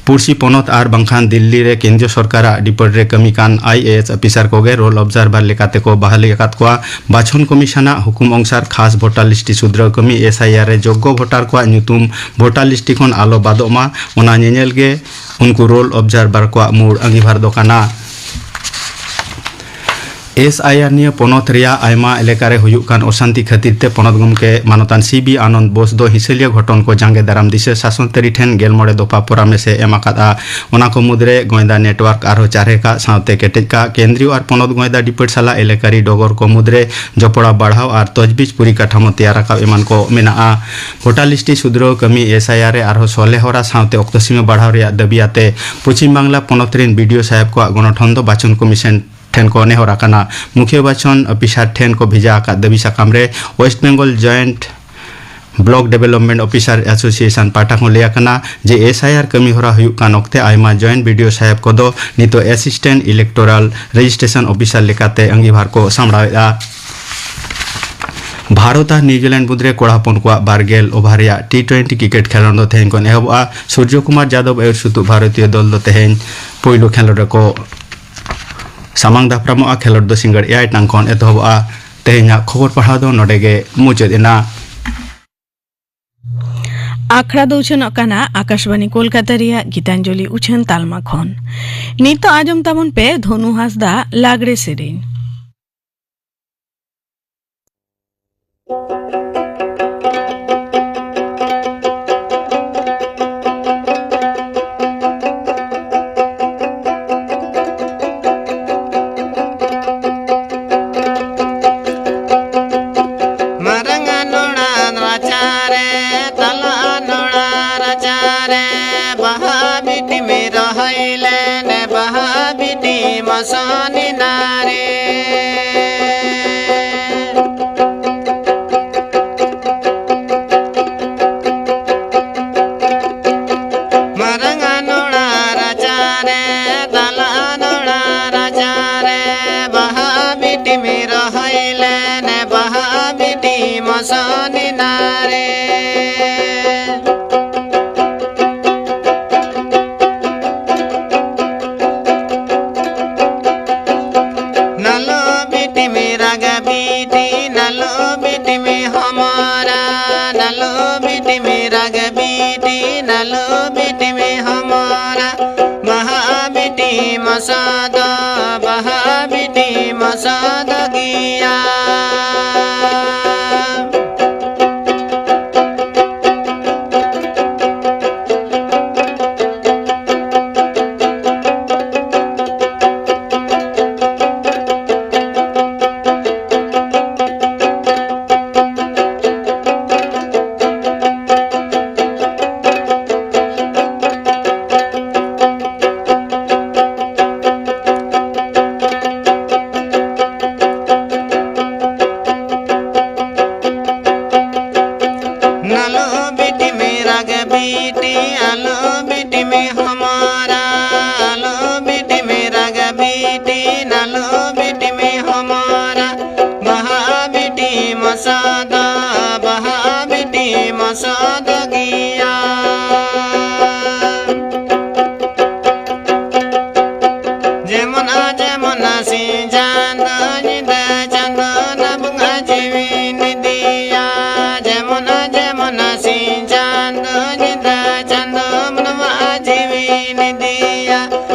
ᱯᱩᱲᱥᱤ ᱯᱚᱱᱚᱛ ᱟᱨ ᱵᱟᱝᱠᱷᱟᱱ ᱫᱤᱞᱞᱤ ᱨᱮ ᱠᱮᱱᱫᱨᱤᱭᱚ ᱥᱚᱨᱠᱟᱨᱟᱜ ᱰᱤᱯᱟᱨᱴ ᱨᱮ ᱠᱟᱹᱢᱤ ᱠᱟᱱ ᱟᱭ ᱮ ᱮᱥ ᱚᱯᱷᱤᱥᱟᱨ ᱠᱚᱜᱮ ᱨᱳᱞ ᱚᱵᱡᱟᱨᱵᱷᱟᱨ ᱞᱮᱠᱟᱛᱮ ᱠᱚ ᱵᱟᱦᱟᱞᱤ ᱟᱠᱟᱫ ᱠᱚᱣᱟ᱾ ᱵᱟᱪᱷᱚᱱ ᱠᱚᱢᱤᱥᱚᱱᱟᱜ ᱦᱩᱠᱩᱢ ᱚᱱᱩᱥᱟᱨ ᱠᱷᱟᱥ ᱵᱷᱳᱴᱟᱨ ᱞᱤᱥᱴ ᱥᱩᱫᱷᱨᱟᱹᱣ ᱠᱟᱹᱢᱤ ᱮᱥ ᱟᱭ ᱟᱨ ᱨᱮ ᱡᱳᱜᱽᱜᱚ ᱵᱷᱳᱴᱟᱨ ᱠᱚᱣᱟᱜ ᱧᱩᱛᱩᱢ ᱵᱷᱳᱴᱟᱨ ᱞᱤᱥᱴ ᱠᱷᱚᱱ ᱟᱞᱚ ᱵᱟᱫᱚᱜ ᱢᱟ, ᱚᱱᱟ ᱧᱮᱧᱮᱞ ᱜᱮ ᱩᱱᱠᱩ ᱨᱳᱞ ᱚᱵᱡᱟᱨᱵᱷᱟᱨ ᱠᱚᱣᱟᱜ ᱢᱩᱲ ᱟᱸᱜᱤᱵᱷᱟᱨ ᱫᱚ ᱠᱟᱱᱟ᱾ ᱮᱥ ᱟᱭ ᱟᱨ ᱱᱤᱭᱟᱹ ᱯᱚᱱᱚᱛ ᱨᱮᱭᱟᱜ ᱟᱭᱢᱟ ᱮᱞᱟᱠᱟ ᱨᱮ ᱦᱩᱭᱩᱜ ᱠᱟᱱ ᱚᱥᱟᱱᱛᱤ ᱠᱷᱟᱹᱛᱤᱨ ᱛᱮ ᱯᱚᱱᱚᱛ ᱜᱚᱢᱠᱮ ᱢᱟᱱᱚᱛᱟᱱ ᱥᱤ ᱵᱤ ᱟᱱᱚᱱᱫ ᱵᱳᱥ ᱫᱚ ᱦᱤᱥᱟᱹᱞᱤᱭᱟᱹ ᱜᱷᱚᱴᱚᱱ ᱠᱚ ᱡᱟᱸᱜᱮ ᱫᱟᱨᱟᱢ ᱫᱤᱥᱟᱹ ᱥᱟᱥᱚᱱ ᱛᱟᱹᱨᱤ ᱴᱷᱮᱱ ᱜᱮᱞ ᱢᱚᱬᱮ ᱫᱚᱯᱷᱟ ᱯᱚᱨᱟᱢᱮᱥ ᱮ ᱮᱢ ᱟᱠᱟᱫᱼᱟ᱾ ᱚᱱᱟ ᱠᱚ ᱢᱩᱫᱽᱨᱮ ᱜᱚᱸᱭᱫᱟ ᱱᱮᱴᱣᱟᱨᱠ ᱟᱨᱦᱚᱸ ᱪᱟᱨᱦᱮ ᱠᱟᱜ ᱥᱟᱶᱛᱮ ᱠᱮᱴᱮᱡ ᱠᱟᱜ, ᱠᱮᱱᱫᱨᱤᱭᱚ ᱟᱨ ᱯᱚᱱᱚᱛ ᱜᱚᱸᱭᱫᱟ ᱰᱤᱯᱟᱹᱴ ᱥᱟᱞᱟᱜ ᱮᱞᱟᱠᱟᱨᱤ ᱰᱚᱜᱚᱨ ᱠᱚ ᱢᱩᱫᱽᱨᱮ ᱡᱚᱯᱲᱟᱣ ᱵᱟᱲᱦᱟᱣ ᱟᱨ ᱛᱚᱡᱽᱵᱤᱡᱽ ᱯᱚᱨᱤᱠᱟᱴᱷᱟᱢᱳ ᱛᱮᱭᱟᱨ ᱨᱟᱠᱟᱵ ᱮᱢᱟᱱ ᱠᱚ ᱢᱮᱱᱟᱜᱼᱟ᱾ ᱵᱷᱳᱴᱟᱨ ᱞᱤᱥᱴ ᱥᱩᱫᱷᱨᱟᱹᱣ ᱠᱟᱹᱢᱤ, ᱮᱥ ᱟᱭ ᱟᱨ ᱨᱮ ᱟᱨᱦᱚᱸ ᱥᱚᱞᱦᱮ ᱦᱚᱨᱟ ᱥᱟᱶᱛᱮ ᱚᱠᱛᱚ ᱥᱤᱢᱟᱹ ᱵᱟᱲᱦᱟᱣ ᱨᱮᱭᱟᱜ ᱫᱟᱹᱵᱤ ᱟᱛᱮ ᱯᱚᱪᱷᱤᱢ ᱵᱟᱝᱞᱟ ᱯᱚᱱᱚᱛ ᱨᱮᱱ ᱵᱤ ᱰᱤ ᱳ ᱥᱟᱦᱮᱵᱽ ᱠᱚᱣᱟᱜ ᱜᱚᱱᱚᱴᱷᱚᱱ ᱫᱚ ᱵᱟᱪᱚᱱ ᱠᱚᱢᱤᱥᱚᱱ ᱴᱷᱮᱱ ᱠᱚ ᱱᱮᱦᱚᱨ ᱟᱠᱟᱱᱟ᱾ ᱢᱩᱠᱷᱤᱭᱟᱹ ᱵᱟᱪᱷᱚᱱ ᱚᱯᱷᱤᱥᱟᱨ ᱴᱷᱮᱱ ᱠᱚ ᱵᱷᱮᱡᱟ ᱟᱠᱟᱫ ᱫᱟᱹᱵᱤ ᱥᱟᱠᱟᱢ ᱨᱮ West Bengal joint block development officer association ᱯᱟᱦᱴᱟ ᱠᱷᱚᱱ ᱞᱟᱹᱭ ᱟᱠᱟᱱᱟ ᱡᱮ ᱮᱥ ᱟᱭ ᱟᱨ ᱠᱟᱹᱢᱤ ᱦᱚᱨᱟ ᱦᱩᱭᱩᱜ ᱠᱟᱱ ᱚᱠᱛᱮ ᱟᱭᱢᱟ ᱡᱚᱭᱮᱱᱴ ᱵᱤ ᱰᱤ ᱳ ᱥᱟᱦᱮᱵᱽ ᱠᱚᱫᱚ ᱱᱤᱛᱚᱜ ᱮᱥᱤᱥᱴᱮᱱᱴ ᱤᱞᱮᱠᱴᱳᱨᱟᱞ ᱨᱮᱡᱤᱥᱴᱨᱮᱥᱚᱱ ᱚᱯᱷᱤᱥᱟᱨ ᱞᱮᱠᱟᱛᱮ ᱟᱸᱜᱤᱵᱷᱟᱨ ᱠᱚ ᱥᱟᱢᱵᱲᱟᱣᱮᱫᱼᱟ᱾ ᱵᱷᱟᱨᱚᱛ ᱟᱨ ᱱᱤᱭᱩᱡᱤᱞᱮᱱᱰ ᱢᱩᱫᱽᱨᱮ ᱠᱚᱲᱟ ᱦᱚᱯᱚᱱ ᱠᱚᱣᱟᱜ ᱵᱟᱨ ᱜᱮᱞ ᱳᱵᱷᱟᱨ ᱨᱮᱭᱟᱜ ᱴᱤ ᱴᱩᱭᱮᱱᱴᱤ ᱠᱨᱤᱠᱮᱴ ᱠᱷᱮᱞᱳᱸᱰ ᱫᱚ ᱛᱮᱦᱮᱧ ᱠᱷᱚᱱ ᱮᱦᱚᱵᱚᱜᱼᱟ᱾ ᱥᱩᱨᱡᱚ ᱠᱩᱢᱟᱨ ᱡᱟᱫᱚᱵ ᱟᱹᱭᱩᱨ ᱥᱩᱛᱩᱜ ᱵᱷᱟᱨᱚᱛᱤᱭᱚ ᱫᱚᱞ ᱫᱚ ᱛᱮᱦᱮᱧ ᱯᱳᱭᱞᱳ ᱠᱷᱮᱞᱳᱸᱰ ᱨᱮᱠᱚ ᱥᱟᱢᱟᱝ ᱫᱟᱯᱨᱟᱢᱚᱜᱼᱟ᱾ ᱠᱷᱮᱞᱳᱸᱰ ᱫᱚ ᱥᱤᱸᱜᱟᱹᱲ ᱮᱭᱟᱭ ᱴᱟᱲᱟᱝ ᱠᱷᱚᱱ ᱮᱛᱚᱦᱚᱵᱚᱜᱼᱟ᱾ ᱛᱮᱦᱮᱧᱟᱜ ᱠᱷᱚᱵᱚᱨ ᱯᱟᱲᱦᱟᱣ ᱫᱚ ᱱᱚᱰᱮ ᱜᱮ ᱢᱩᱪᱟᱹᱫ ᱮᱱᱟ᱾ ᱟᱠᱷᱲᱟ ᱫᱚ ᱩᱪᱷᱟᱹᱱᱚᱜ ᱠᱟᱱᱟ ᱟᱠᱟᱥᱵᱟᱬᱤ ᱠᱳᱞᱠᱟᱛᱟ ᱨᱮᱭᱟᱜ ᱜᱤᱛᱟᱧᱡᱚᱞᱤ ᱩᱪᱷᱟᱹᱱ ᱛᱟᱞᱢᱟ ᱠᱷᱚᱱ᱾ ᱱᱤᱛᱚᱜ ᱟᱸᱡᱚᱢ ᱛᱟᱵᱚᱱ ᱯᱮ ᱫᱷᱚᱱᱩ ᱦᱟᱸᱥᱫᱟ ᱞᱟᱜᱽᱲᱮ ᱥᱮᱨᱮᱧ᱾ ᱢᱟᱨᱟᱝ ᱱᱚᱲᱟ ᱨᱟᱪᱟᱨᱮ, ᱛᱟᱞᱟ ᱱᱚᱲᱟ ᱨᱟᱪᱟᱨᱮ, ᱵᱟᱦᱟ ᱵᱤᱴᱤᱢ ᱨᱚᱦᱚᱭ ᱞᱮᱱ, ᱵᱟᱦᱟ ᱵᱤᱴᱤ ᱢᱚᱥᱚᱱᱤ ᱱᱟᱨᱮ᱾ ᱢᱟᱨᱟᱝ ᱱᱚᱲᱟ ᱨᱟᱪᱟᱨᱮ, ᱛᱟᱞᱟ ᱱᱚᱲᱟ ᱨᱟᱪᱟᱨᱮ, ᱵᱟᱦᱟ ᱵᱤᱴᱤᱢ ᱨᱚᱦᱚᱭ ᱞᱮᱱ, ᱵᱟᱦᱟ ᱵᱤᱴᱤ ᱢᱚᱥᱚᱱᱤ ᱱᱟᱨᱮ᱾ ᱱᱟᱞᱚ ᱵᱤᱴᱤᱢ ᱨᱟᱜᱟ ᱵᱤᱴᱤ, ᱱᱟᱞᱚ ᱵᱤᱴᱤᱢ ᱦᱚᱢᱚᱨᱟ, ᱱᱟᱞᱚ ᱵᱤᱴᱤᱢ ᱨᱟᱜᱟ ᱵᱤᱴᱤ, ᱱᱟᱞᱚ ᱵᱤᱴᱤᱢ ᱦᱚᱢᱚᱨᱟ᱾ ᱵᱟᱦᱟ ᱵᱤᱴᱤ ᱢᱚᱥᱚᱫᱚ, ᱵᱟᱦᱟ ᱵᱤᱴᱤ ᱥᱟᱫ ᱜᱮᱭᱟ᱾ ᱱᱟᱞᱚ ᱵᱤᱴᱤ ᱢᱮᱨᱟ ᱜᱮ ᱵᱤᱴᱤ, ᱟᱞᱚ ᱵᱤᱴᱤ ᱢᱮ ᱦᱚᱢᱚᱨᱟ, ᱟᱞᱚ ᱵᱤᱴᱤ ᱢᱮᱨᱟ ᱜᱮ ᱵᱤᱴᱤ, ᱱᱟᱞᱚ ᱵᱤᱴᱤ ᱢᱮ ᱦᱚᱢᱚᱨᱟ᱾ ᱵᱟᱦᱟ ᱵᱤᱴᱤ ᱢᱚᱥᱚᱫ, ᱵᱟᱦᱟ ᱵᱤᱴᱤ ᱢᱚᱥᱚᱫ ᱜᱮᱭᱟ᱾ ᱡᱮᱢᱚᱱ ᱟᱡ ᱡᱮᱢᱚᱱ ᱥᱤᱧ ᱪᱟᱸᱫᱚ ᱧᱤᱫᱟᱹ ᱪᱟᱸᱫᱚ ᱱᱟ ᱵᱚᱸᱜᱟ ᱡᱤᱣᱤ ᱱᱤᱫᱤᱭᱟ᱾ ᱡᱮᱢᱚᱱ ᱟᱡ ᱡᱮᱢᱚᱱ ᱥᱤᱧ ᱪᱟᱸᱫᱚ ᱧᱤᱫᱟᱹ ᱪᱟᱸᱫᱚ ᱢᱟᱱᱣᱟ ᱡᱤᱣᱤ ᱱᱤᱫᱤᱭᱟ᱾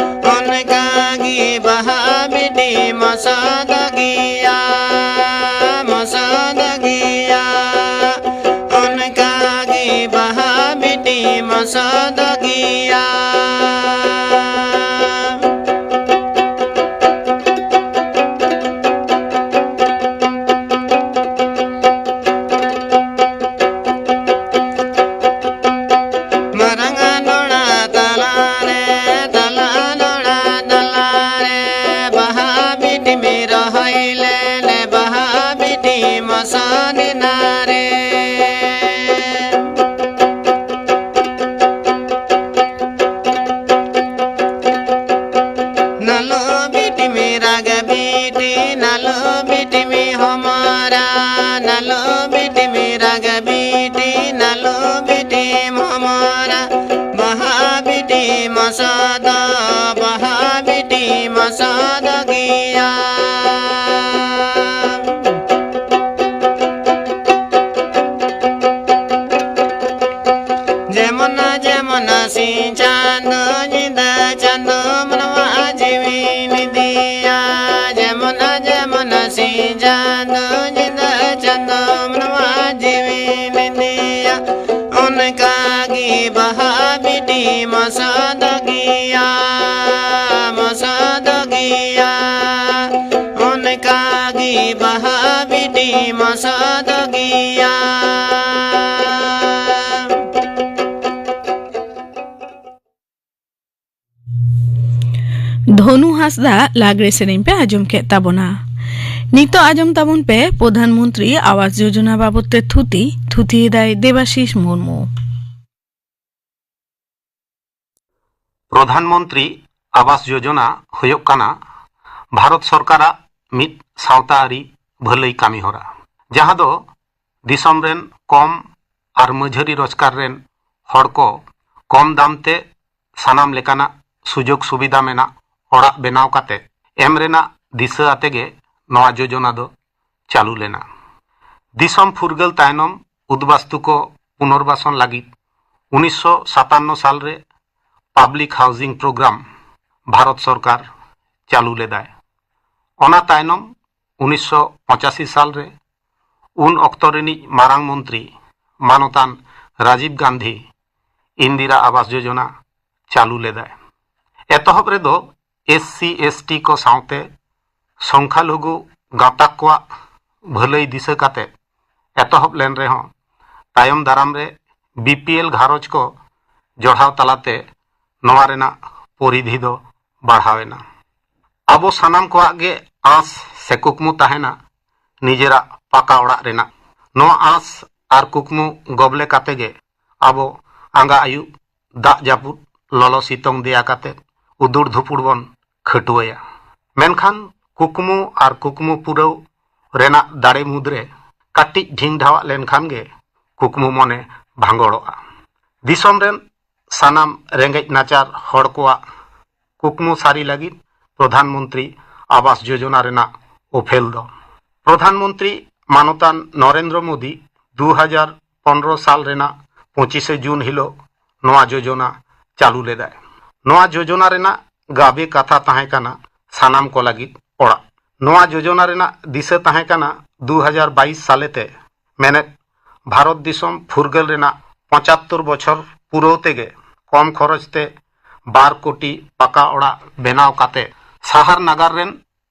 ᱚᱱᱠᱟ ᱜᱮ ᱵᱟᱦᱟ ᱵᱤᱴᱤ ᱢᱚᱥᱚᱫ ᱜᱮᱭᱟ, ᱢᱚᱥᱚᱫ ᱜᱮᱭᱟ᱾ ᱚᱱᱠᱟ ᱜᱮ ᱵᱟᱦᱟ ᱵᱤᱴᱤ ᱢᱚᱥᱚᱫ ᱜᱮᱭᱟ᱾ ᱢᱟᱨᱟᱝ ᱟᱱᱚᱲᱟ ᱛᱟᱞᱟᱨᱮ, ᱛᱟᱞᱟ ᱟᱱᱚᱲᱟ ᱛᱟᱞᱟᱨᱮ, ᱵᱟᱦᱟ ᱵᱤᱴᱤ ᱢᱤ ᱨᱚᱦᱚᱭ ᱞᱮᱱᱮ, ᱵᱟᱦᱟ ᱵᱤᱴᱤ ᱢᱚᱥᱚᱱ ᱱᱟᱨᱮ᱾ ᱱᱟᱞᱚ ᱵᱤᱴᱤ ᱢᱤ ᱨᱟᱜᱽ ᱵᱤᱴᱤ, ᱱᱟᱞᱚ ᱵᱤᱴᱤ ᱢᱤ ᱦᱚᱢᱚᱨᱟ, ᱱᱟᱞᱚ ᱵᱤᱴᱤ ᱢᱤ ᱨᱟᱜᱽ ᱵᱤᱴᱤ, ᱱᱟᱞᱚ ᱵᱤᱴᱤ ᱢᱤ ᱦᱚᱢᱚᱨᱟ᱾ ᱵᱟᱦᱟ ᱵᱤᱴᱤ ᱢᱚᱥᱚᱫ, ᱵᱟᱦᱟ ᱵᱤᱴᱤ ᱢᱚᱥᱚᱫ ᱜᱮᱭᱟ᱾ ᱡᱮᱢᱚᱱ ᱡᱮᱢᱚᱱ ᱥᱤᱧ ᱪᱟᱸᱫᱚ ᱧᱤᱫᱟᱹ ᱪᱟᱸᱫᱚ ᱢᱟᱱᱣᱟ ᱡᱤᱣᱤ ᱱᱤᱫᱤᱭᱟ᱾ ᱡᱮᱢᱚᱱ ᱢᱟᱥᱟᱫ ᱜᱮᱭᱟ, ᱢᱟᱥᱟᱫ ᱜᱮᱭᱟ, ᱚᱱᱠᱟ ᱜᱮ ᱵᱟᱦᱟ ᱵᱤᱞᱤ ᱢᱟᱥᱟᱫ ᱜᱮᱭᱟ᱾ ᱫᱷᱚᱱᱩ ᱦᱟᱸᱥᱫᱟ ᱞᱟᱜᱽᱲᱮ ᱥᱮᱨᱮᱧ ᱯᱮ ᱟᱸᱡᱚᱢ ᱠᱮᱫ ᱛᱟᱵᱚᱱᱟ᱾ ᱱᱤᱛᱚᱜ ᱟᱸᱡᱚᱢ ᱛᱟᱵᱚᱱ ᱯᱮ ᱯᱨᱚᱫᱷᱟᱱ ᱢᱚᱱᱛᱨᱤ ᱟᱵᱟᱥ ᱡᱳᱡᱚᱱᱟ ᱵᱟᱵᱚᱛ ᱛᱮ ᱛᱷᱩᱛᱤ, ᱛᱷᱩᱛᱤᱭᱮᱫᱟᱭ ᱫᱮᱵᱟᱥᱤᱥ ᱢᱩᱨᱢᱩ᱾ ᱯᱨᱚᱫᱷᱟᱱ ᱢᱚᱱᱛᱨᱤ ᱟᱵᱟᱥ ᱡᱳᱡᱚᱱᱟ ᱦᱩᱭᱩᱜ ᱠᱟᱱᱟ ᱵᱷᱟᱨᱚᱛ ᱥᱚᱨᱠᱟᱨᱟᱜ ᱢᱤᱫ ᱥᱟᱶᱛᱟ ᱟᱹᱨᱤ ᱵᱷᱟᱹᱞᱟᱹᱭ ᱠᱟᱹᱢᱤ ᱦᱚᱨᱟ, ᱡᱟᱦᱟᱸ ᱫᱚ ᱫᱤᱥᱚᱢ ᱨᱮᱱ ᱠᱚᱢ ᱟᱨ ᱢᱟᱹᱡᱷᱟᱹᱨᱤ ᱨᱳᱡᱽᱜᱟᱨ ᱨᱮᱱ ᱦᱚᱲ ᱠᱚ ᱠᱚᱢ ᱫᱟᱢ ᱛᱮ ᱥᱟᱱᱟᱢ ᱞᱮᱠᱟᱱᱟᱜ ᱥᱩᱡᱳᱜᱽ ᱥᱩᱵᱤᱫᱷᱟ ᱢᱮᱱᱟᱜ ᱚᱲᱟᱜ ᱵᱮᱱᱟᱣ ᱠᱟᱛᱮ ᱮᱢ ᱨᱮᱱᱟᱜ ᱫᱤᱥᱟᱹ ᱟᱛᱮ ᱜᱮ ᱱᱚᱣᱟ ᱡᱳᱡᱚᱱᱟ ᱫᱚ ᱪᱟᱹᱞᱩ ᱞᱮᱱᱟ᱾ ᱫᱤᱥᱚᱢ ᱯᱷᱩᱨᱜᱟᱹᱞ ᱛᱟᱭᱱᱚᱢ ᱩᱫᱵᱟᱥᱛᱩ ᱠᱚ ᱯᱩᱱᱚᱨᱵᱟᱥᱚᱱ ᱞᱟᱹᱜᱤᱫ ᱩᱱᱤᱥᱥᱚ ᱥᱟᱛᱟᱱᱱᱚ ᱥᱟᱞ ᱨᱮ ᱯᱟᱵᱽᱞᱤᱠ ᱦᱟᱣᱩᱥᱤᱝ ᱯᱨᱳᱜᱨᱟᱢ ᱵᱷᱟᱨᱚᱛ ᱥᱚᱨᱠᱟᱨ ᱪᱟᱹᱞᱩ ᱞᱮᱫᱟᱭ᱾ ᱚᱱᱟ ᱛᱟᱭᱱᱚᱢ ᱩᱱᱤᱥᱥᱚ ᱯᱚᱸᱪᱟᱥᱤ ᱥᱟᱞ ᱨᱮ ᱩᱱ ᱚᱠᱛᱚ ᱨᱤᱱᱤᱡ ᱢᱟᱨᱟᱝ ᱢᱚᱱᱛᱨᱤ ᱢᱟᱱᱚᱛᱟᱱ ᱨᱟᱡᱤᱵᱽ ᱜᱟᱱᱫᱷᱤ ᱤᱱᱫᱤᱨᱟ ᱟᱵᱟᱥ ᱡᱳᱡᱚᱱᱟ ᱪᱟᱹᱞᱩ ᱞᱮᱫᱟᱭ᱾ ᱮᱛᱚᱦᱚᱵ ᱨᱮᱫᱚ ᱮᱥ ᱥᱤ ᱮᱥ ᱴᱤ ᱠᱚ ᱥᱟᱶᱛᱮ ᱥᱚᱝᱠᱷᱟᱞᱚᱜᱷᱩ ᱜᱟᱶᱛᱟ ᱠᱚᱣᱟᱜ ᱵᱷᱟᱹᱞᱟᱹᱭ ᱫᱤᱥᱟᱹ ᱠᱟᱛᱮ ᱮᱛᱚᱦᱚᱵ ᱞᱮᱱ ᱨᱮᱦᱚᱸ, ᱛᱟᱭᱚᱢ ᱫᱟᱨᱟᱢ ᱨᱮ ᱵᱤ ᱯᱤ ᱮᱞ ᱜᱷᱟᱨᱚᱸᱡᱽ ᱠᱚ ᱡᱚᱲᱟᱣ ᱛᱟᱞᱟᱛᱮ ᱱᱚᱣᱟ ᱨᱮᱱᱟᱜ ᱯᱚᱨᱤᱫᱷᱤ ᱫᱚ ᱵᱟᱲᱦᱟᱣ ᱮᱱᱟ᱾ ᱟᱵᱚ ᱥᱟᱱᱟᱢ ᱠᱚᱣᱟᱜ ᱜᱮ ᱟᱸᱥ ᱥᱮ ᱠᱩᱠᱢᱩ ᱛᱟᱦᱮᱱᱟ ᱱᱤᱡᱮᱨᱟᱜ ᱯᱟᱠᱟ ᱚᱲᱟᱜ ᱨᱮᱱᱟᱜ᱾ ᱱᱚᱣᱟ ᱟᱸᱥ ᱟᱨ ᱠᱩᱠᱢᱩ ᱜᱚᱵᱞᱮ ᱠᱟᱛᱮ ᱜᱮ ᱟᱵᱚ ᱟᱸᱜᱟ ᱟᱹᱭᱩᱵ, ᱫᱟᱜ ᱡᱟᱹᱯᱩᱫ, ᱞᱚᱞᱚ ᱥᱤᱛᱩᱝ ᱫᱮᱭᱟ ᱠᱟᱛᱮ ᱩᱫᱩᱲ ᱫᱷᱩᱯᱩᱲ ᱵᱚᱱ ᱠᱷᱟᱹᱴᱩᱣᱟᱹᱭᱟ᱾ ᱢᱮᱱᱠᱷᱟᱱ ᱠᱩᱠᱢᱩ ᱟᱨ ᱠᱩᱠᱢᱩ ᱯᱩᱨᱟᱹᱣ ᱨᱮᱱᱟᱜ ᱫᱟᱲᱮ ᱢᱩᱫᱽᱨᱮ ᱠᱟᱹᱴᱤᱡ ᱰᱷᱤᱝ ᱰᱷᱟᱣᱟᱜ ᱞᱮᱱᱠᱷᱟᱱ ᱜᱮ ᱠᱩᱠᱢᱩ ᱢᱚᱱᱮ ᱵᱷᱟᱸᱜᱚᱲᱚᱜᱼᱟ᱾ ᱫᱤᱥᱚᱢ ᱨᱮᱱ ᱥᱟᱱᱟᱢ ᱨᱮᱸᱜᱮᱡ ᱱᱟᱪᱟᱨ ᱦᱚᱲ ᱠᱚᱣᱟᱜ ᱠᱩᱠᱢᱩ ᱥᱟᱹᱨᱤ ᱞᱟᱹᱜᱤᱫ ᱯᱨᱚᱫᱷᱟᱱ ᱢᱚᱱᱛᱨᱤ ᱟᱵᱟᱥ ᱡᱳᱡᱚᱱᱟ ᱨᱮᱱᱟᱜ ᱩᱯᱮᱞ ᱫᱚ᱾ ᱯᱨᱚᱫᱷᱟᱱ ᱢᱚᱱᱛᱨᱤ ᱢᱟᱱᱚᱛᱟᱱ ᱱᱚᱨᱮᱱᱫᱨᱚ ᱢᱳᱫᱤ ᱫᱩ ᱦᱟᱡᱟᱨ ᱯᱚᱱᱨᱚ ᱥᱟᱞ ᱨᱮᱱᱟᱜ ᱯᱚᱸᱪᱤᱥᱮ ᱡᱩᱱ ᱦᱤᱞᱳᱜ ᱱᱚᱣᱟ ᱡᱳᱡᱚᱱᱟ ᱪᱟᱹᱞᱩ ᱞᱮᱫᱟᱭ᱾ ᱱᱚᱣᱟ ᱡᱳᱡᱚᱱᱟ ᱨᱮᱱᱟᱜ ᱜᱟᱵᱮ ᱠᱟᱛᱷᱟ ᱛᱟᱦᱮᱸ ᱠᱟᱱᱟ ᱥᱟᱱᱟᱢ ᱠᱚ ᱞᱟᱹᱜᱤᱫ ᱚᱲᱟᱜ᱾ ᱱᱚᱣᱟ ᱡᱳᱡᱚᱱᱟ ᱨᱮᱱᱟᱜ ᱫᱤᱥᱟᱹ ᱛᱟᱦᱮᱸ ᱠᱟᱱᱟ ᱫᱩ ᱦᱟᱡᱟᱨ ᱵᱟᱭᱤᱥ ᱥᱟᱞᱮᱛᱮ, ᱢᱮᱱᱮᱫ ᱵᱷᱟᱨᱚᱛ ᱫᱤᱥᱚᱢ ᱯᱷᱩᱨᱜᱟᱹᱞ ᱨᱮᱱᱟᱜ ᱯᱚᱸᱪᱟᱛᱛᱳᱨ ᱵᱚᱪᱷᱚᱨ ᱯᱩᱨᱟᱹᱣ ᱛᱮᱜᱮ ᱠᱚᱢ ᱠᱷᱚᱨᱚᱪ ᱛᱮ ᱵᱟᱨ ᱠᱳᱴᱤ ᱯᱟᱠᱟ ᱚᱲᱟᱜ ᱵᱮᱱᱟᱣ ᱠᱟᱛᱮ ᱥᱟᱦᱟᱨ ᱱᱟᱜᱟᱨ ᱨᱮᱱ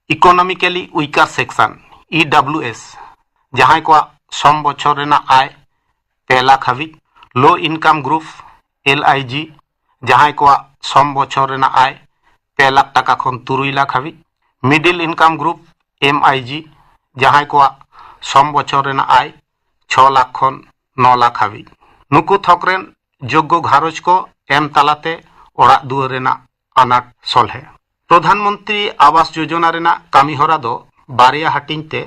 economically weaker section, E W S, ᱡᱟᱦᱟᱸᱭ ᱠᱚᱣᱟᱜ ᱥᱚᱢ ᱵᱚᱪᱷᱚᱨ ᱨᱮᱱᱟᱜ ᱟᱭ ᱯᱮ ᱞᱟᱠᱷ ᱦᱟᱹᱵᱤᱡ, low income group, L I G, ᱡᱟᱦᱟᱸᱭ ᱠᱚᱣᱟᱜ ᱥᱚᱢ ᱵᱚᱪᱷᱚᱨ ᱨᱮᱱᱟᱜ ᱟᱭ ᱯᱮ ᱞᱟᱠᱷ ᱴᱟᱠᱟ ᱠᱷᱚᱱ ᱛᱩᱨᱩᱭ ᱞᱟᱠᱷ ᱦᱟᱹᱵᱤᱡ, middle income group, M I G, ᱡᱟᱦᱟᱸᱭ ᱠᱚᱣᱟᱜ ᱥᱚᱢ ᱵᱚᱪᱷᱚᱨ ᱨᱮᱱᱟᱜ ᱟᱭ ᱪᱷᱚ ᱞᱟᱠᱷ ᱠᱷᱚᱱ ᱱᱚ ᱞᱟᱠᱷ ᱦᱟᱹᱵᱤᱡ᱾ ᱱᱩᱠᱩ ᱛᱷᱚᱠ ᱨᱮᱱ ᱡᱳᱜᱽᱜᱚ ᱜᱷᱟᱨᱚᱸᱡᱽ ᱠᱚ ᱮᱢ ᱛᱟᱞᱟᱛᱮ ᱚᱲᱟᱜ ᱫᱩᱣᱟᱹᱨ ᱨᱮᱱᱟᱜ ᱟᱱᱟᱴ ᱥᱚᱞᱦᱮ᱾ ᱯᱨᱚᱫᱷᱟᱱ ᱢᱚᱱᱛᱨᱤ ᱟᱵᱟᱥ ᱡᱳᱡᱚᱱᱟ ᱨᱮᱱᱟᱜ ᱠᱟᱹᱢᱤ ᱦᱚᱨᱟ ᱫᱚ ᱵᱟᱨᱭᱟ ᱦᱟᱹᱴᱤᱧ ᱛᱮ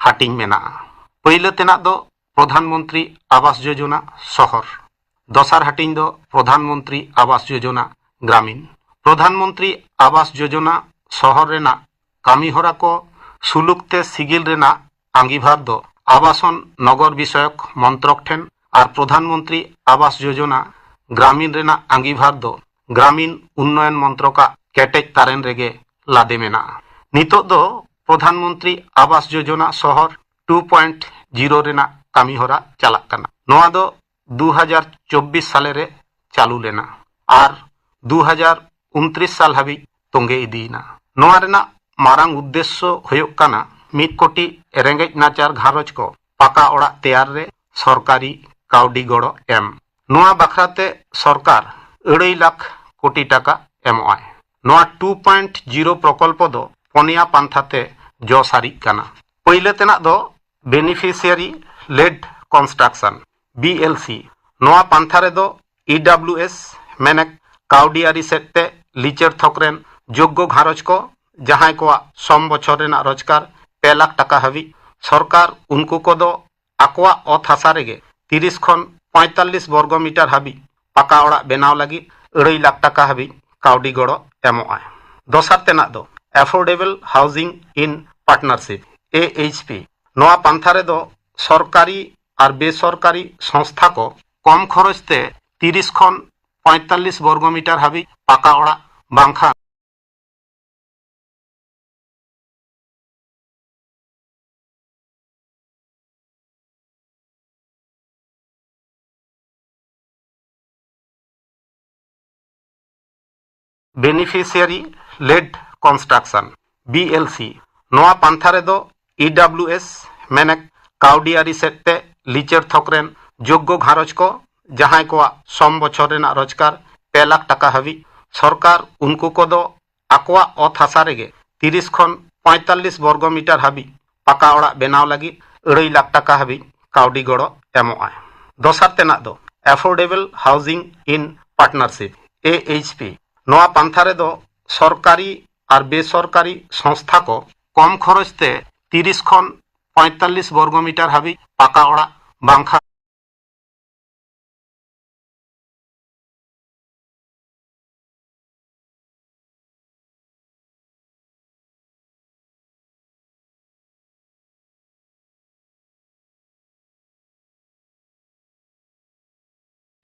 ᱦᱟᱹᱴᱤᱧ ᱢᱮᱱᱟᱜᱼᱟ᱾ ᱯᱳᱭᱞᱳ ᱛᱮᱱᱟᱜ ᱫᱚ ᱯᱨᱚᱫᱷᱟᱱ ᱢᱚᱱᱛᱨᱤ ᱟᱵᱟᱥ ᱡᱳᱡᱚᱱᱟ ᱥᱚᱦᱚᱨ, ᱫᱚᱥᱟᱨ ᱦᱟᱹᱴᱤᱧ ᱫᱚ ᱯᱨᱚᱫᱷᱟᱱ ᱢᱚᱱᱛᱨᱤ ᱟᱵᱟᱥ ᱡᱳᱡᱚᱱᱟ ᱜᱨᱟᱢᱤᱱ᱾ ᱯᱨᱚᱫᱷᱟᱱ ᱢᱚᱱᱛᱨᱤ ᱟᱵᱟᱥ ᱡᱳᱡᱚᱱᱟ ᱥᱚᱦᱚᱨ ᱨᱮᱱᱟᱜ ᱠᱟᱹᱢᱤ ᱦᱚᱨᱟ ᱠᱚ ᱥᱩᱞᱩᱠ ᱛᱮ ᱥᱤᱜᱤᱞ ᱨᱮᱱᱟᱜ ᱟᱸᱜᱤᱵᱷᱟᱨ ᱫᱚ ᱟᱵᱟᱥᱚᱱ ᱱᱚᱜᱚᱨ ᱵᱤᱥᱚᱭᱚᱠ ᱢᱚᱱᱛᱨᱚᱠ ᱴᱷᱮᱱ ᱟᱨ ᱯᱨᱚᱫᱷᱟᱱ ᱢᱚᱱᱛᱨᱤ ᱟᱵᱟᱥ ᱡᱳᱡᱚᱱᱟ ᱜᱨᱟᱢᱤᱱ ᱨᱮᱱᱟᱜ ᱟᱸᱜᱤᱵᱷᱟᱨ ᱫᱚ ᱜᱨᱟᱢᱤᱱ ᱩᱱᱱᱚᱭᱚᱱ ᱢᱚᱱᱛᱨᱚᱠᱟᱜ ᱠᱮᱴᱮᱡ ᱛᱟᱨᱮᱱ ᱨᱮᱜᱮ ᱞᱟᱫᱮ ᱢᱮᱱᱟᱜᱼᱟ᱾ ᱱᱤᱛᱚᱜ ᱫᱚ ᱯᱨᱚᱫᱷᱟᱱ ᱢᱚᱱᱛᱨᱤ ᱟᱵᱟᱥ ᱡᱳᱡᱚᱱᱟ ᱥᱚᱦᱚᱨ ᱴᱩ ᱯᱚᱭᱮᱱᱴ ᱡᱤᱨᱳ ᱨᱮᱱᱟᱜ ᱠᱟᱹᱢᱤ ᱦᱚᱨᱟ ᱪᱟᱞᱟᱜ ᱠᱟᱱᱟ᱾ ᱱᱚᱣᱟ ᱫᱚ ᱫᱩ ᱦᱟᱡᱟᱨ ᱪᱚᱵᱵᱤᱥ ᱥᱟᱞᱮ ᱨᱮ ᱪᱟᱹᱞᱩ ᱞᱮᱱᱟ ᱟᱨ ᱫᱩ ᱦᱟᱡᱟᱨ ᱩᱱᱛᱨᱤᱥ ᱥᱟᱞ ᱦᱟᱹᱵᱤᱡ ᱛᱚᱸᱜᱮ ᱤᱫᱤᱭᱮᱱᱟ᱾ ᱱᱚᱣᱟ ᱨᱮᱱᱟᱜ ᱢᱟᱨᱟᱝ ᱩᱫᱽᱫᱮᱥᱥᱚ ᱦᱩᱭᱩᱜ ᱠᱟᱱᱟ ᱢᱤᱫ ᱠᱳᱴᱤ ᱨᱮᱸᱜᱮᱡ ᱱᱟᱪᱟᱨ ᱜᱷᱟᱨᱚᱸᱡᱽ ᱠᱚ ᱯᱟᱠᱟ ᱚᱲᱟᱜ ᱛᱮᱭᱟᱨ ᱨᱮ ᱥᱚᱨᱠᱟᱨᱤ ᱠᱟᱹᱣᱰᱤ ᱜᱚᱲᱚ ᱮᱢ᱾ ᱱᱚᱣᱟ ᱵᱟᱠᱷᱨᱟ ᱛᱮ ᱥᱚᱨᱠᱟᱨ ᱟᱹᱲᱟᱹᱭ ᱞᱟᱠᱷ ᱠᱳᱴᱤ ᱴᱟᱠᱟ ᱮᱢᱚᱜᱼᱟᱭ᱾ ᱱᱚᱣᱟ ᱴᱩ ᱯᱚᱭᱮᱱᱴ ᱡᱤᱨᱳ ᱯᱨᱚᱠᱚᱞᱯᱚ ᱫᱚ ᱯᱚᱱᱭᱟ ᱯᱟᱱᱛᱷᱟ ᱛᱮ ᱡᱚ ᱥᱟᱹᱨᱤᱜ ᱠᱟᱱᱟ᱾ ᱯᱳᱭᱞᱳ ᱛᱮᱱᱟᱜ ᱫᱚ Beneficiary Led Construction, B L C᱾ ᱱᱚᱣᱟ ᱯᱟᱱᱛᱷᱟ ᱨᱮᱫᱚ E W S ᱢᱮᱱᱮᱠ ᱠᱟᱹᱣᱰᱤ ᱟᱹᱨᱤ ᱥᱮᱫ ᱛᱮ ᱞᱤᱪᱟᱹᱲ ᱛᱷᱚᱠ ᱨᱮᱱ ᱡᱳᱜᱽᱜᱚ ᱜᱷᱟᱨᱚᱸᱡᱽ ᱠᱚ, ᱡᱟᱦᱟᱸᱭ ᱠᱚᱣᱟᱜ ᱥᱚᱢ ᱵᱚᱪᱷᱚᱨ ᱨᱮᱱᱟᱜ ᱨᱳᱡᱽᱜᱟᱨ ᱯᱮ ᱞᱟᱠᱷ ᱴᱟᱠᱟ ᱦᱟᱹᱵᱤᱡ, ᱥᱚᱨᱠᱟᱨ ᱩᱱᱠᱩ ᱠᱚᱫᱚ ᱟᱠᱚᱣᱟᱜ ᱚᱛ ᱦᱟᱥᱟ ᱨᱮᱜᱮ ᱛᱤᱨᱤᱥ ᱠᱷᱚᱱ ᱯᱚᱸᱭᱛᱟᱞᱞᱤᱥ ᱵᱚᱨᱜᱚ ᱢᱤᱴᱟᱨ ᱦᱟᱹᱵᱤᱡ ᱯᱟᱠᱟ ᱚᱲᱟᱜ ᱵᱮᱱᱟᱣ ᱞᱟᱹᱜᱤᱫ ᱟᱹᱲᱟᱹᱭ ᱞᱟᱠᱷ ᱴᱟᱠᱟ ᱦᱟᱹᱵᱤᱡ ᱠᱟᱹᱣᱰᱤ ᱜᱚᱲᱚ ᱮᱢᱚᱜᱼᱟᱭ᱾ ᱫᱚᱥᱟᱨ ᱛᱮᱱᱟᱜ ᱫᱚ Affordable Housing in Partnership, A H P᱾ ᱱᱚᱣᱟ ᱯᱟᱱᱛᱷᱟ ᱨᱮᱫᱚ ᱥᱚᱨᱠᱟᱨᱤ ᱟᱨ ᱵᱮᱥᱚᱨᱠᱟᱨᱤ ᱥᱚᱝᱥᱛᱷᱟ ᱠᱚ ᱠᱚᱢ ᱠᱷᱚᱨᱚᱪ ᱛᱮ ᱛᱤᱨᱤᱥ ᱠᱷᱚᱱ ᱯᱚᱸᱭᱛᱟᱞᱞᱤᱥ ᱵᱚᱨᱜᱚ ᱢᱤᱴᱟᱨ ᱦᱟᱹᱵᱤᱡ ᱯᱟᱠᱟ ᱚᱲᱟᱜ ᱵᱟᱝᱠᱷᱟᱱ Beneficiary Led Construction, B L C᱾ ᱱᱚᱣᱟ ᱯᱟᱱᱛᱷᱟ ᱨᱮᱫᱚ E W S ᱢᱮᱱᱮᱠ ᱠᱟᱹᱣᱰᱤᱭᱟᱹᱨᱤ ᱥᱮᱫ ᱛᱮ ᱞᱤᱪᱟᱹᱲ ᱛᱷᱚᱠ ᱨᱮᱱ ᱡᱳᱜᱽᱜᱚ ᱜᱷᱟᱨᱚᱸᱡᱽ ᱠᱚ, ᱡᱟᱦᱟᱸᱭ ᱠᱚᱣᱟᱜ ᱥᱚᱢ ᱵᱚᱪᱷᱚᱨ ᱨᱮᱱᱟᱜ ᱨᱳᱡᱽᱜᱟᱨ ᱯᱮ ᱞᱟᱠᱷ ᱴᱟᱠᱟ ᱦᱟᱹᱵᱤᱡ, ᱥᱚᱨᱠᱟᱨ ᱩᱱᱠᱩ ᱠᱚᱫᱚ ᱟᱠᱚᱣᱟᱜ ᱚᱛ ᱦᱟᱥᱟ ᱨᱮᱜᱮ ᱛᱤᱨᱤᱥ ᱠᱷᱚᱱ ᱯᱚᱸᱭᱛᱟᱞᱞᱤᱥ ᱵᱚᱨᱜᱚ ᱢᱤᱴᱟᱨ ᱦᱟᱹᱵᱤᱡ ᱯᱟᱠᱟ ᱚᱲᱟᱜ ᱵᱮᱱᱟᱣ ᱞᱟᱹᱜᱤᱫ ᱟᱹᱲᱟᱹᱭ ᱞᱟᱠᱷ ᱴᱟᱠᱟ ᱦᱟᱹᱵᱤᱡ ᱠᱟᱹᱣᱰᱤ ᱜᱚᱲᱚ ᱮᱢᱚᱜᱼᱟᱭ᱾ ᱫᱚᱥᱟᱨ ᱛᱮᱱᱟᱜ ᱫᱚ Affordable Housing in Partnership, A H P᱾ ᱱᱚᱣᱟ ᱯᱟᱱᱛᱷᱟ ᱨᱮᱫᱚ ᱥᱚᱨᱠᱟᱨᱤ ᱟᱨ ᱵᱮᱥᱚᱨᱠᱟᱨᱤ ᱥᱚᱝᱥᱛᱷᱟ ᱠᱚ ᱠᱚᱢ ᱠᱷᱚᱨᱚᱪ ᱛᱮ ᱛᱤᱨᱤᱥ ᱠᱷᱚᱱ ᱯᱚᱸᱭᱛᱟᱞᱞᱤᱥ ᱵᱚᱨᱜᱚ ᱢᱤᱴᱟᱨ ᱦᱟᱹᱵᱤᱡ ᱯᱟᱠᱟ ᱚᱲᱟᱜ ᱵᱟᱝᱠᱷᱟᱱ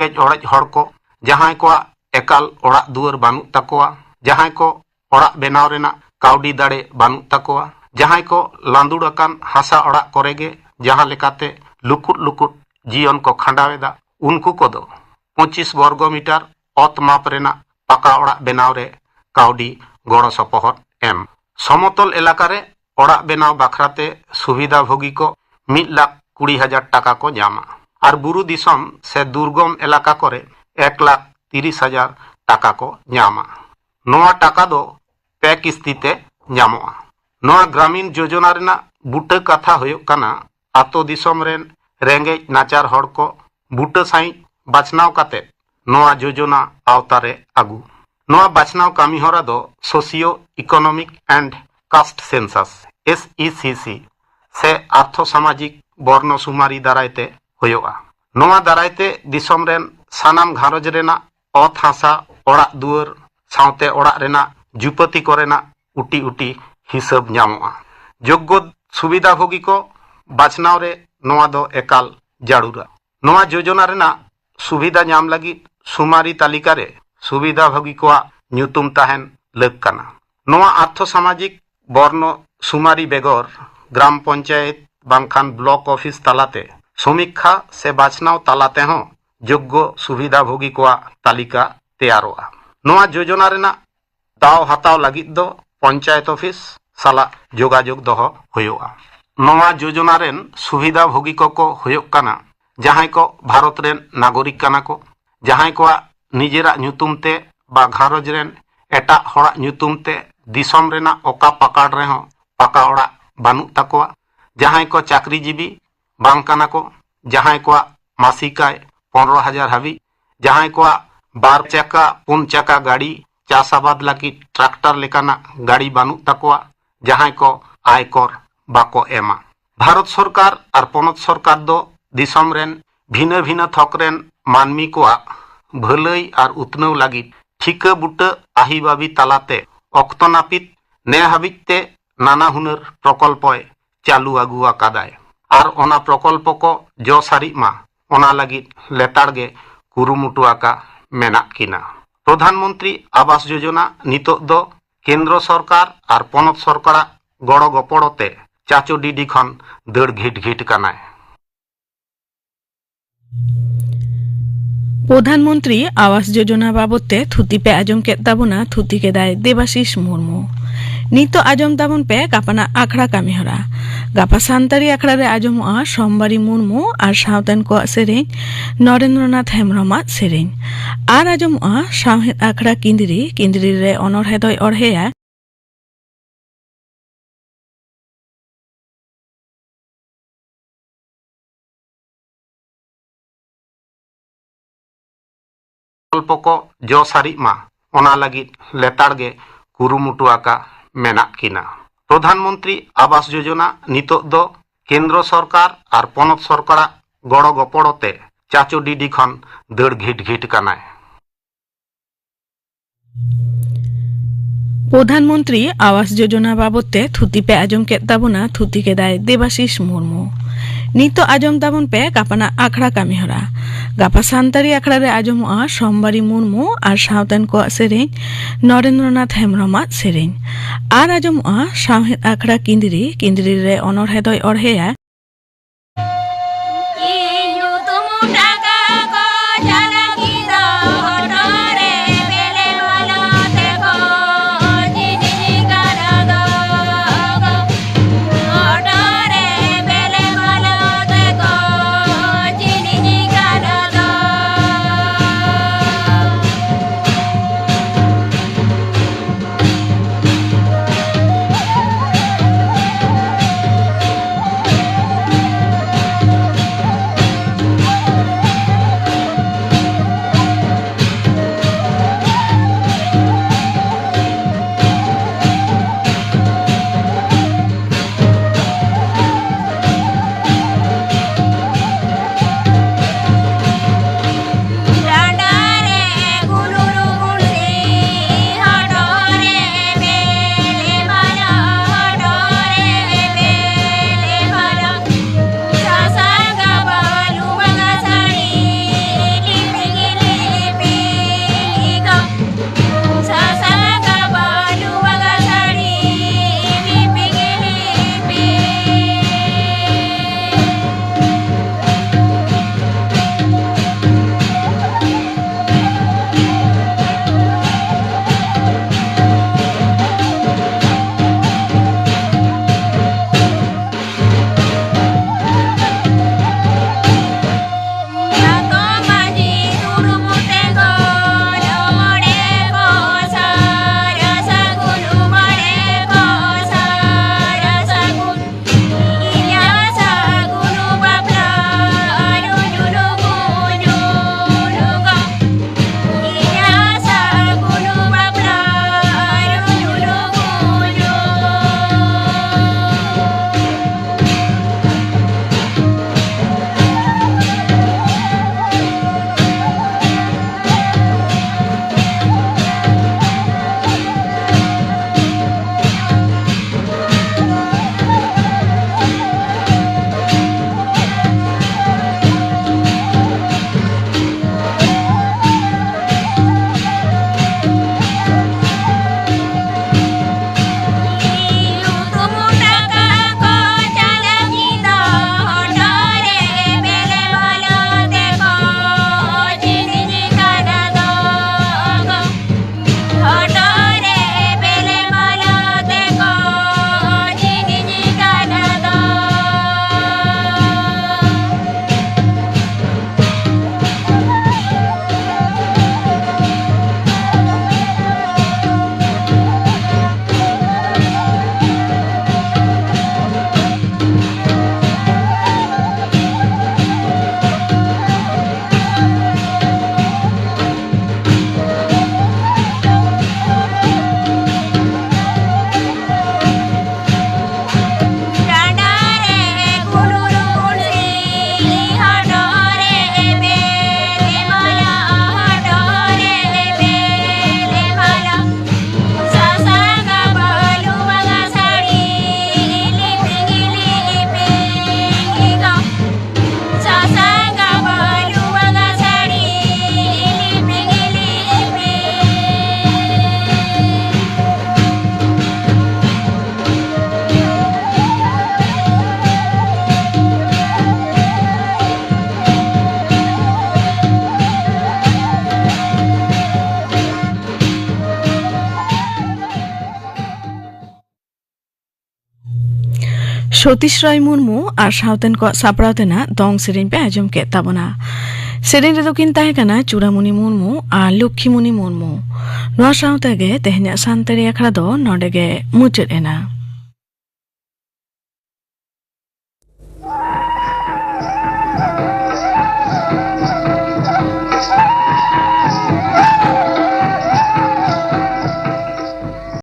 ᱨᱮᱸᱜᱮᱡ ᱚᱲᱮᱡ ᱦᱚᱲ ᱠᱚ, ᱡᱟᱦᱟᱸᱭ ᱠᱚᱣᱟᱜ ᱮᱠᱟᱞ ᱚᱲᱟᱜ ᱫᱩᱣᱟᱹᱨ ᱵᱟᱹᱱᱩᱜ ᱛᱟᱠᱚᱣᱟ, ᱡᱟᱦᱟᱸᱭ ᱠᱚ ᱚᱲᱟᱜ ᱵᱮᱱᱟᱣ ᱨᱮᱱᱟᱜ ᱠᱟᱹᱣᱰᱤ ᱫᱟᱲᱮ ᱵᱟᱹᱱᱩᱜ ᱛᱟᱠᱚᱣᱟ, ᱡᱟᱦᱟᱸᱭ ᱠᱚ ᱞᱟᱸᱫᱩᱲ ᱟᱠᱟᱱ ᱦᱟᱥᱟ ᱚᱲᱟᱜ ᱠᱚᱨᱮ ᱜᱮ ᱡᱟᱦᱟᱸ ᱞᱮᱠᱟᱛᱮ ᱞᱩᱠᱩᱴ ᱞᱩᱠᱩᱴ ᱡᱤᱭᱚᱱ ᱠᱚ ᱠᱷᱟᱸᱰᱟᱣ ᱮᱫᱟ, ᱩᱱᱠᱩ ᱠᱚᱫᱚ ᱯᱚᱸᱪᱤᱥ ᱵᱚᱨᱜᱚ ᱢᱤᱴᱟᱨ ᱚᱛ ᱢᱟᱯ ᱨᱮᱱᱟᱜ ᱯᱟᱠᱟ ᱚᱲᱟᱜ ᱵᱮᱱᱟᱣ ᱨᱮ ᱠᱟᱹᱣᱰᱤ ᱜᱚᱲᱚ ᱥᱚᱯᱚᱦᱚᱫ ᱮᱢ᱾ ᱥᱚᱢᱚᱛᱚᱞ ᱮᱞᱟᱠᱟ ᱨᱮ ᱚᱲᱟᱜ ᱵᱮᱱᱟᱣ ᱵᱟᱠᱷᱨᱟ ᱛᱮ ᱥᱩᱵᱤᱫᱷᱟ ᱵᱷᱳᱜᱤ ᱠᱚ ᱢᱤᱫ ᱞᱟᱠᱷ ᱠᱩᱲᱤ ᱦᱟᱡᱟᱨ ᱴᱟᱠᱟ ᱠᱚ ᱧᱟᱢᱟ ᱟᱨ ᱵᱩᱨᱩ ᱫᱤᱥᱚᱢ ᱥᱮ ᱫᱩᱨᱜᱚᱢ ᱮᱞᱟᱠᱟ ᱠᱚᱨᱮ ᱮᱠ ᱞᱟᱠᱷ ᱛᱤᱨᱤᱥ ᱦᱟᱡᱟᱨ ᱴᱟᱠᱟ ᱠᱚ ᱧᱟᱢᱟ᱾ ᱱᱚᱣᱟ ᱴᱟᱠᱟ ᱫᱚ ᱯᱮ ᱠᱤᱥᱛᱤ ᱛᱮ ᱧᱟᱢᱚᱜᱼᱟ᱾ ᱱᱚᱣᱟ ᱜᱨᱟᱢᱤᱱ ᱡᱳᱡᱚᱱᱟ ᱨᱮᱱᱟᱜ ᱵᱩᱴᱟᱹ ᱠᱟᱛᱷᱟ ᱦᱩᱭᱩᱜ ᱠᱟᱱᱟ ᱟᱛᱳ ᱫᱤᱥᱚᱢ ᱨᱮᱱ ᱨᱮᱸᱜᱮᱡ ᱱᱟᱪᱟᱨ ᱦᱚᱲ ᱠᱚ ᱵᱩᱴᱟᱹ ᱥᱟᱺᱦᱤᱡ ᱵᱟᱪᱷᱱᱟᱣ ᱠᱟᱛᱮ ᱱᱚᱣᱟ ᱡᱳᱡᱚᱱᱟ ᱟᱣᱛᱟ ᱨᱮ ᱟᱹᱜᱩ᱾ ᱱᱚᱣᱟ ᱵᱟᱪᱷᱱᱟᱣ ᱠᱟᱹᱢᱤ ᱦᱚᱨᱟ ᱫᱚ Socio Economic and Caste Census, S E C C, ᱥᱮ ᱟᱨᱛᱷᱚ ᱥᱟᱢᱟᱡᱤᱠ ᱵᱚᱨᱱᱚ ᱥᱩᱢᱟᱨᱤ ᱫᱟᱨᱟᱭ ᱛᱮ ᱦᱩᱭᱩᱜᱼᱟ᱾ ᱱᱚᱣᱟ ᱫᱟᱨᱟᱭ ᱛᱮ ᱫᱤᱥᱚᱢ ᱨᱮᱱ ᱥᱟᱱᱟᱢ ᱜᱷᱟᱨᱚᱸᱡᱽ ᱨᱮᱱᱟᱜ ᱚᱛ ᱦᱟᱥᱟ, ᱚᱲᱟᱜ ᱫᱩᱣᱟᱹᱨ ᱥᱟᱶᱛᱮ ᱚᱲᱟᱜ ᱨᱮᱱᱟᱜ ᱡᱩᱯᱟᱹᱛᱤ ᱠᱚᱨᱮᱱᱟᱜ ᱩᱴᱤ ᱩᱴᱤ ᱦᱤᱥᱟᱹᱵ ᱧᱟᱢᱚᱜᱼᱟ᱾ ᱡᱳᱜᱽᱜᱚ ᱥᱩᱵᱤᱫᱷᱟ ᱵᱷᱳᱜᱤ ᱠᱚ ᱵᱟᱪᱷᱱᱟᱣ ᱨᱮ ᱱᱚᱣᱟ ᱫᱚ ᱮᱠᱟᱞ ᱡᱟᱹᱨᱩᱲᱟ᱾ ᱱᱚᱣᱟ ᱡᱳᱡᱚᱱᱟ ᱨᱮᱱᱟᱜ ᱥᱩᱵᱤᱫᱷᱟ ᱧᱟᱢ ᱞᱟᱹᱜᱤᱫ ᱥᱩᱢᱟᱨᱤ ᱛᱟᱹᱞᱤᱠᱟ ᱨᱮ ᱥᱩᱵᱤᱫᱷᱟ ᱵᱷᱳᱜᱤ ᱠᱚᱣᱟᱜ ᱧᱩᱛᱩᱢ ᱛᱟᱦᱮᱱ ᱞᱟᱹᱠ ᱠᱟᱱᱟ᱾ ᱱᱚᱣᱟ ᱟᱨᱛᱷᱚ ᱥᱟᱢᱟᱡᱤᱠ ᱵᱚᱨᱱᱚ ᱥᱩᱢᱟᱨᱤ ᱵᱮᱜᱚᱨ ᱜᱨᱟᱢ ᱯᱚᱧᱪᱟᱭᱮᱛ ᱵᱟᱝᱠᱷᱟᱱ ᱵᱞᱚᱠ ᱚᱯᱷᱤᱥ ᱛᱟᱞᱟᱛᱮ ᱥᱚᱢᱤᱠᱠᱷᱟ ᱥᱮ ᱵᱟᱪᱷᱱᱟᱣ ᱛᱟᱞᱟ ᱛᱮᱦᱚᱸ ᱡᱳᱜᱽᱜᱚ ᱥᱩᱵᱤᱫᱷᱟ ᱵᱷᱳᱜᱤ ᱠᱚᱣᱟᱜ ᱛᱟᱹᱞᱤᱠᱟ ᱛᱮᱭᱟᱨᱚᱜᱼᱟ᱾ ᱱᱚᱣᱟ ᱡᱳᱡᱚᱱᱟ ᱨᱮᱱᱟᱜ ᱫᱟᱣ ᱦᱟᱛᱟᱣ ᱞᱟᱹᱜᱤᱫ ᱫᱚ ᱯᱚᱧᱪᱟᱭᱮᱛ ᱚᱯᱷᱤᱥ ᱥᱟᱞᱟᱜ ᱡᱳᱜᱟᱡᱳᱜᱽ ᱫᱚᱦᱚ ᱦᱩᱭᱩᱜᱼᱟ᱾ ᱱᱚᱣᱟ ᱡᱳᱡᱚᱱᱟ ᱨᱮᱱ ᱥᱩᱵᱤᱫᱷᱟ ᱵᱷᱳᱜᱤ ᱠᱚᱠᱚ ᱦᱩᱭᱩᱜ ᱠᱟᱱᱟ ᱡᱟᱦᱟᱸᱭ ᱠᱚ ᱵᱷᱟᱨᱚᱛ ᱨᱮᱱ ᱱᱟᱜᱚᱨᱤᱠ ᱠᱟᱱᱟ ᱠᱚ, ᱡᱟᱦᱟᱸᱭ ᱠᱚᱣᱟᱜ ᱱᱤᱡᱮᱨᱟᱜ ᱧᱩᱛᱩᱢ ᱛᱮ ᱵᱟ ᱜᱷᱟᱨᱚᱸᱡᱽ ᱨᱮᱱ ᱮᱴᱟᱜ ᱦᱚᱲᱟᱜ ᱧᱩᱛᱩᱢ ᱛᱮ ᱫᱤᱥᱚᱢ ᱨᱮᱱᱟᱜ ᱚᱠᱟ ᱯᱟᱠᱟᱲ ᱨᱮᱦᱚᱸ ᱯᱟᱠᱟ ᱚᱲᱟᱜ ᱵᱟᱹᱱᱩᱜ ᱛᱟᱠᱚᱣᱟ, ᱡᱟᱦᱟᱸᱭ ᱠᱚ ᱪᱟᱹᱠᱨᱤᱡᱤᱵᱤ ᱵᱟᱝ ᱠᱟᱱᱟ ᱠᱚ, ᱡᱟᱦᱟᱸᱭ ᱠᱚᱣᱟᱜ ᱢᱟᱥᱤᱠ ᱟᱭ ᱯᱚᱱᱨᱚ ᱦᱟᱡᱟᱨ ᱦᱟᱹᱵᱤᱡ, ᱡᱟᱦᱟᱸᱭ ᱠᱚᱣᱟᱜ ᱵᱟᱨ ᱪᱟᱠᱟ, ᱯᱩᱱ ᱪᱟᱠᱟ ᱜᱟᱹᱰᱤ, ᱪᱟᱥ ᱟᱵᱟᱫ ᱞᱟᱹᱜᱤᱫ ᱴᱨᱟᱠᱴᱟᱨ ᱞᱮᱠᱟᱱᱟᱜ ᱜᱟᱹᱰᱤ ᱵᱟᱹᱱᱩᱜ ᱛᱟᱠᱚᱣᱟ, ᱡᱟᱦᱟᱸᱭ ᱠᱚ ᱟᱭᱠᱚᱨ ᱵᱟᱠᱚ ᱮᱢᱟ᱾ ᱵᱷᱟᱨᱚᱛ ᱥᱚᱨᱠᱟᱨ ᱟᱨ ᱯᱚᱱᱚᱛ ᱥᱚᱨᱠᱟᱨ ᱫᱚ ᱫᱤᱥᱚᱢ ᱨᱮᱱ ᱵᱷᱤᱱᱟᱹ ᱵᱷᱤᱱᱟᱹ ᱛᱷᱚᱠ ᱨᱮᱱ ᱢᱟᱹᱱᱢᱤ ᱠᱚᱣᱟᱜ ᱵᱷᱟᱹᱞᱟᱹᱭ ᱟᱨ ᱩᱛᱱᱟᱹᱣ ᱞᱟᱹᱜᱤᱫ ᱴᱷᱤᱠᱟᱹ ᱵᱩᱴᱟᱹ ᱟᱹᱦᱤᱵᱟᱹᱵᱤ ᱛᱟᱞᱟᱛᱮ ᱚᱠᱛᱚ ᱱᱟᱹᱯᱤᱛ ᱱᱮ ᱦᱟᱹᱵᱤᱡ ᱛᱮ ᱱᱟᱱᱟ ᱦᱩᱱᱟᱹᱨ ᱯᱨᱚᱠᱚᱞᱯᱚᱭ ᱪᱟᱹᱞᱩ ᱟᱹᱜᱩ ᱟᱠᱟᱫᱟᱭ ᱟᱨ ᱚᱱᱟ ᱯᱨᱚᱠᱚᱞᱯᱚ ᱠᱚ ᱡᱚ ᱥᱟᱹᱨᱤᱜ ᱢᱟ, ᱚᱱᱟ ᱞᱟᱹᱜᱤᱫ ᱞᱮᱛᱟᱲ ᱜᱮ ᱠᱩᱨᱩᱢᱩᱴᱩ ᱟᱠᱟ ᱢᱮᱱᱟᱜ ᱠᱤᱱᱟ᱾ ᱯᱨᱚᱫᱷᱟᱱ ᱢᱚᱱᱛᱨᱤ ᱟᱵᱟᱥ ᱡᱳᱡᱚᱱᱟ ᱱᱤᱛᱚᱜ ᱫᱚ ᱠᱮᱱᱫᱨᱚ ᱥᱚᱨᱠᱟᱨ ᱟᱨ ᱯᱚᱱᱚᱛ ᱥᱚᱨᱠᱟᱨᱟᱜ ᱜᱚᱲᱚ ᱜᱚᱯᱚᱲᱚ ᱛᱮ ᱪᱟᱪᱳ ᱰᱤᱰᱤ ᱠᱷᱚᱱ ᱫᱟᱹᱲ ᱜᱷᱤᱴ ᱜᱷᱤᱴ ᱠᱟᱱᱟᱭ᱾ ᱯᱨᱚᱫᱷᱟᱱ ᱢᱚᱱᱛᱨᱤ ᱟᱵᱟᱥ ᱡᱳᱡᱚᱱᱟ ᱵᱟᱵᱚᱛ ᱛᱮ ᱛᱷᱩᱛᱤ ᱯᱮ ᱟᱸᱡᱚᱢ ᱠᱮᱫ ᱛᱟᱵᱚᱱᱟ, ᱛᱷᱩᱛᱤ ᱠᱮᱫᱟᱭ ᱫᱮᱵᱟᱥᱤᱥ ᱢᱩᱨᱢᱩ᱾ ᱱᱤᱛᱚᱜ ᱟᱸᱡᱚᱢ ᱛᱟᱵᱚᱱ ᱯᱮ ᱜᱟᱯᱟᱱᱟᱜ ᱟᱠᱷᱲᱟ ᱠᱟᱹᱢᱤᱦᱚᱨᱟ᱾ ᱜᱟᱯᱟ ᱥᱟᱱᱛᱟᱲᱤ ᱟᱠᱷᱲᱟ ᱨᱮ ᱟᱸᱡᱚᱢᱚᱜᱼᱟ ᱥᱳᱢᱵᱟᱨᱤ ᱢᱩᱨᱢᱩ ᱟᱨ ᱥᱟᱶᱛᱮᱱ ᱠᱚᱣᱟᱜ ᱥᱮᱨᱮᱧ, ᱱᱚᱨᱮᱱᱫᱨᱚᱱᱟᱛᱷ ᱦᱮᱢᱵᱨᱚᱢᱟᱜ ᱥᱮᱨᱮᱧ᱾ ᱟᱨ ᱟᱸᱡᱚᱢᱚᱜᱼᱟ ᱥᱟᱶᱦᱮᱫ ᱟᱠᱷᱲᱟ ᱠᱤᱸᱫᱽᱨᱤ, ᱠᱤᱸᱫᱽᱨᱤ ᱨᱮ ᱚᱱᱚᱬᱦᱮ ᱫᱚᱭ ᱚᱬᱦᱮᱭᱟ ᱯᱨᱚᱠᱚᱞᱯᱚ ᱠᱚ ᱡᱚ ᱥᱟᱹᱨᱤᱜ ᱢᱟ, ᱚᱱᱟ ᱞᱟᱹᱜᱤᱫ ᱞᱮᱛᱟᱲ ᱜᱮ ᱠᱩᱨᱩᱢᱩᱴᱩ ᱟᱠᱟ ᱢᱮᱱᱟᱜ ᱠᱤᱱᱟ᱾ ᱯᱨᱚᱫᱷᱟᱱ ᱢᱚᱱᱛᱨᱤ ᱟᱵᱟᱥ ᱡᱳᱡᱚᱱᱟ ᱱᱤᱛᱚᱜ ᱫᱚ ᱠᱮᱱᱫᱨᱚ ᱥᱚᱨᱠᱟᱨ ᱟᱨ ᱯᱚᱱᱚᱛ ᱥᱚᱨᱠᱟᱨᱟᱜ ᱜᱚᱲᱚ ᱜᱚᱯᱚᱲᱚ ᱛᱮ ᱪᱟᱪᱳ ᱰᱤᱰᱤ ᱠᱷᱚᱱ ᱫᱟᱹᱲ ᱜᱷᱤᱴ ᱜᱷᱤᱴ ᱠᱟᱱᱟᱭ᱾ ᱯᱨᱚᱫᱷᱟᱱ ᱢᱚᱱᱛᱨᱤ ᱟᱵᱟᱥ ᱡᱳᱡᱚᱱᱟ ᱵᱟᱵᱚᱛ ᱛᱮ ᱛᱷᱩᱛᱤ ᱯᱮ ᱟᱸᱡᱚᱢ ᱠᱮᱫ ᱛᱟᱵᱚᱱᱟ, ᱛᱷᱩᱛᱤ ᱠᱮᱫᱟᱭ ᱫᱮᱵᱟᱥᱤᱥ ᱢᱩᱨᱢᱩ᱾ ᱱᱤᱛᱚᱜ ᱟᱸᱡᱚᱢ ᱛᱟᱵᱚᱱ ᱯᱮ ᱜᱟᱯᱟᱱᱟᱜ ᱟᱠᱷᱲᱟ ᱠᱟᱹᱢᱤᱦᱚᱨᱟ᱾ ᱜᱟᱯᱟ ᱥᱟᱱᱛᱟᱲᱤ ᱟᱠᱷᱲᱟ ᱨᱮ ᱟᱸᱡᱚᱢᱚᱜᱼᱟ ᱥᱳᱢᱵᱟᱨᱤ ᱢᱩᱨᱢᱩ ᱟᱨ ᱥᱟᱶᱛᱮᱱ ᱠᱚᱣᱟᱜ ᱥᱮᱨᱮᱧ, ᱱᱚᱨᱮᱱᱫᱨᱚᱱᱟᱛᱷ ᱦᱮᱢᱵᱨᱚᱢᱟᱜ ᱥᱮᱨᱮᱧ᱾ ᱟᱨ ᱟᱸᱡᱚᱢᱚᱜᱼᱟ ᱥᱟᱶᱦᱮᱫ ᱟᱠᱷᱲᱟ ᱠᱤᱸᱫᱽᱨᱤ, ᱠᱤᱸᱫᱽᱨᱤ ᱨᱮ ᱚᱱᱚᱬᱦᱮ ᱫᱚᱭ ᱚᱬᱦᱮᱭᱟ᱾ ᱤᱧ ᱧᱩᱛᱩᱢ ᱴᱟᱠᱟ ᱠᱚ ᱪᱟᱞᱟᱠᱤ ᱫᱚ ᱦᱚᱴᱚᱜ ᱨᱮ ᱵᱮᱞᱮ ᱵᱚᱞᱚ ᱛᱮᱠᱚ ᱥᱚᱛᱤᱥ ᱨᱟᱭ ᱢᱩᱨᱢᱩ ᱟᱨ ᱥᱟᱶᱛᱮᱱ ᱠᱚᱣᱟᱜ ᱥᱟᱯᱲᱟᱣ ᱛᱮᱱᱟᱜ ᱫᱚᱝ ᱥᱮᱨᱮᱧ ᱯᱮ ᱟᱸᱡᱚᱢ ᱠᱮᱫ ᱛᱟᱵᱚᱱᱟ᱾ ᱥᱮᱨᱮᱧ ᱨᱮᱫᱚ ᱠᱤᱱ ᱛᱟᱦᱮᱸ ᱠᱟᱱᱟ ᱪᱩᱲᱟᱢᱩᱱᱤ ᱢᱩᱨᱢᱩ ᱟᱨ ᱞᱚᱠᱠᱷᱤᱢᱩᱱᱤ ᱢᱩᱨᱢᱩ᱾ ᱱᱚᱣᱟ ᱥᱟᱶᱛᱮ ᱜᱮ ᱛᱮᱦᱮᱧᱟᱜ ᱥᱟᱱᱛᱟᱲᱤ ᱟᱠᱷᱲᱟ ᱫᱚ ᱱᱚᱰᱮ ᱜᱮ ᱢᱩᱪᱟᱹᱫ ᱮᱱᱟ᱾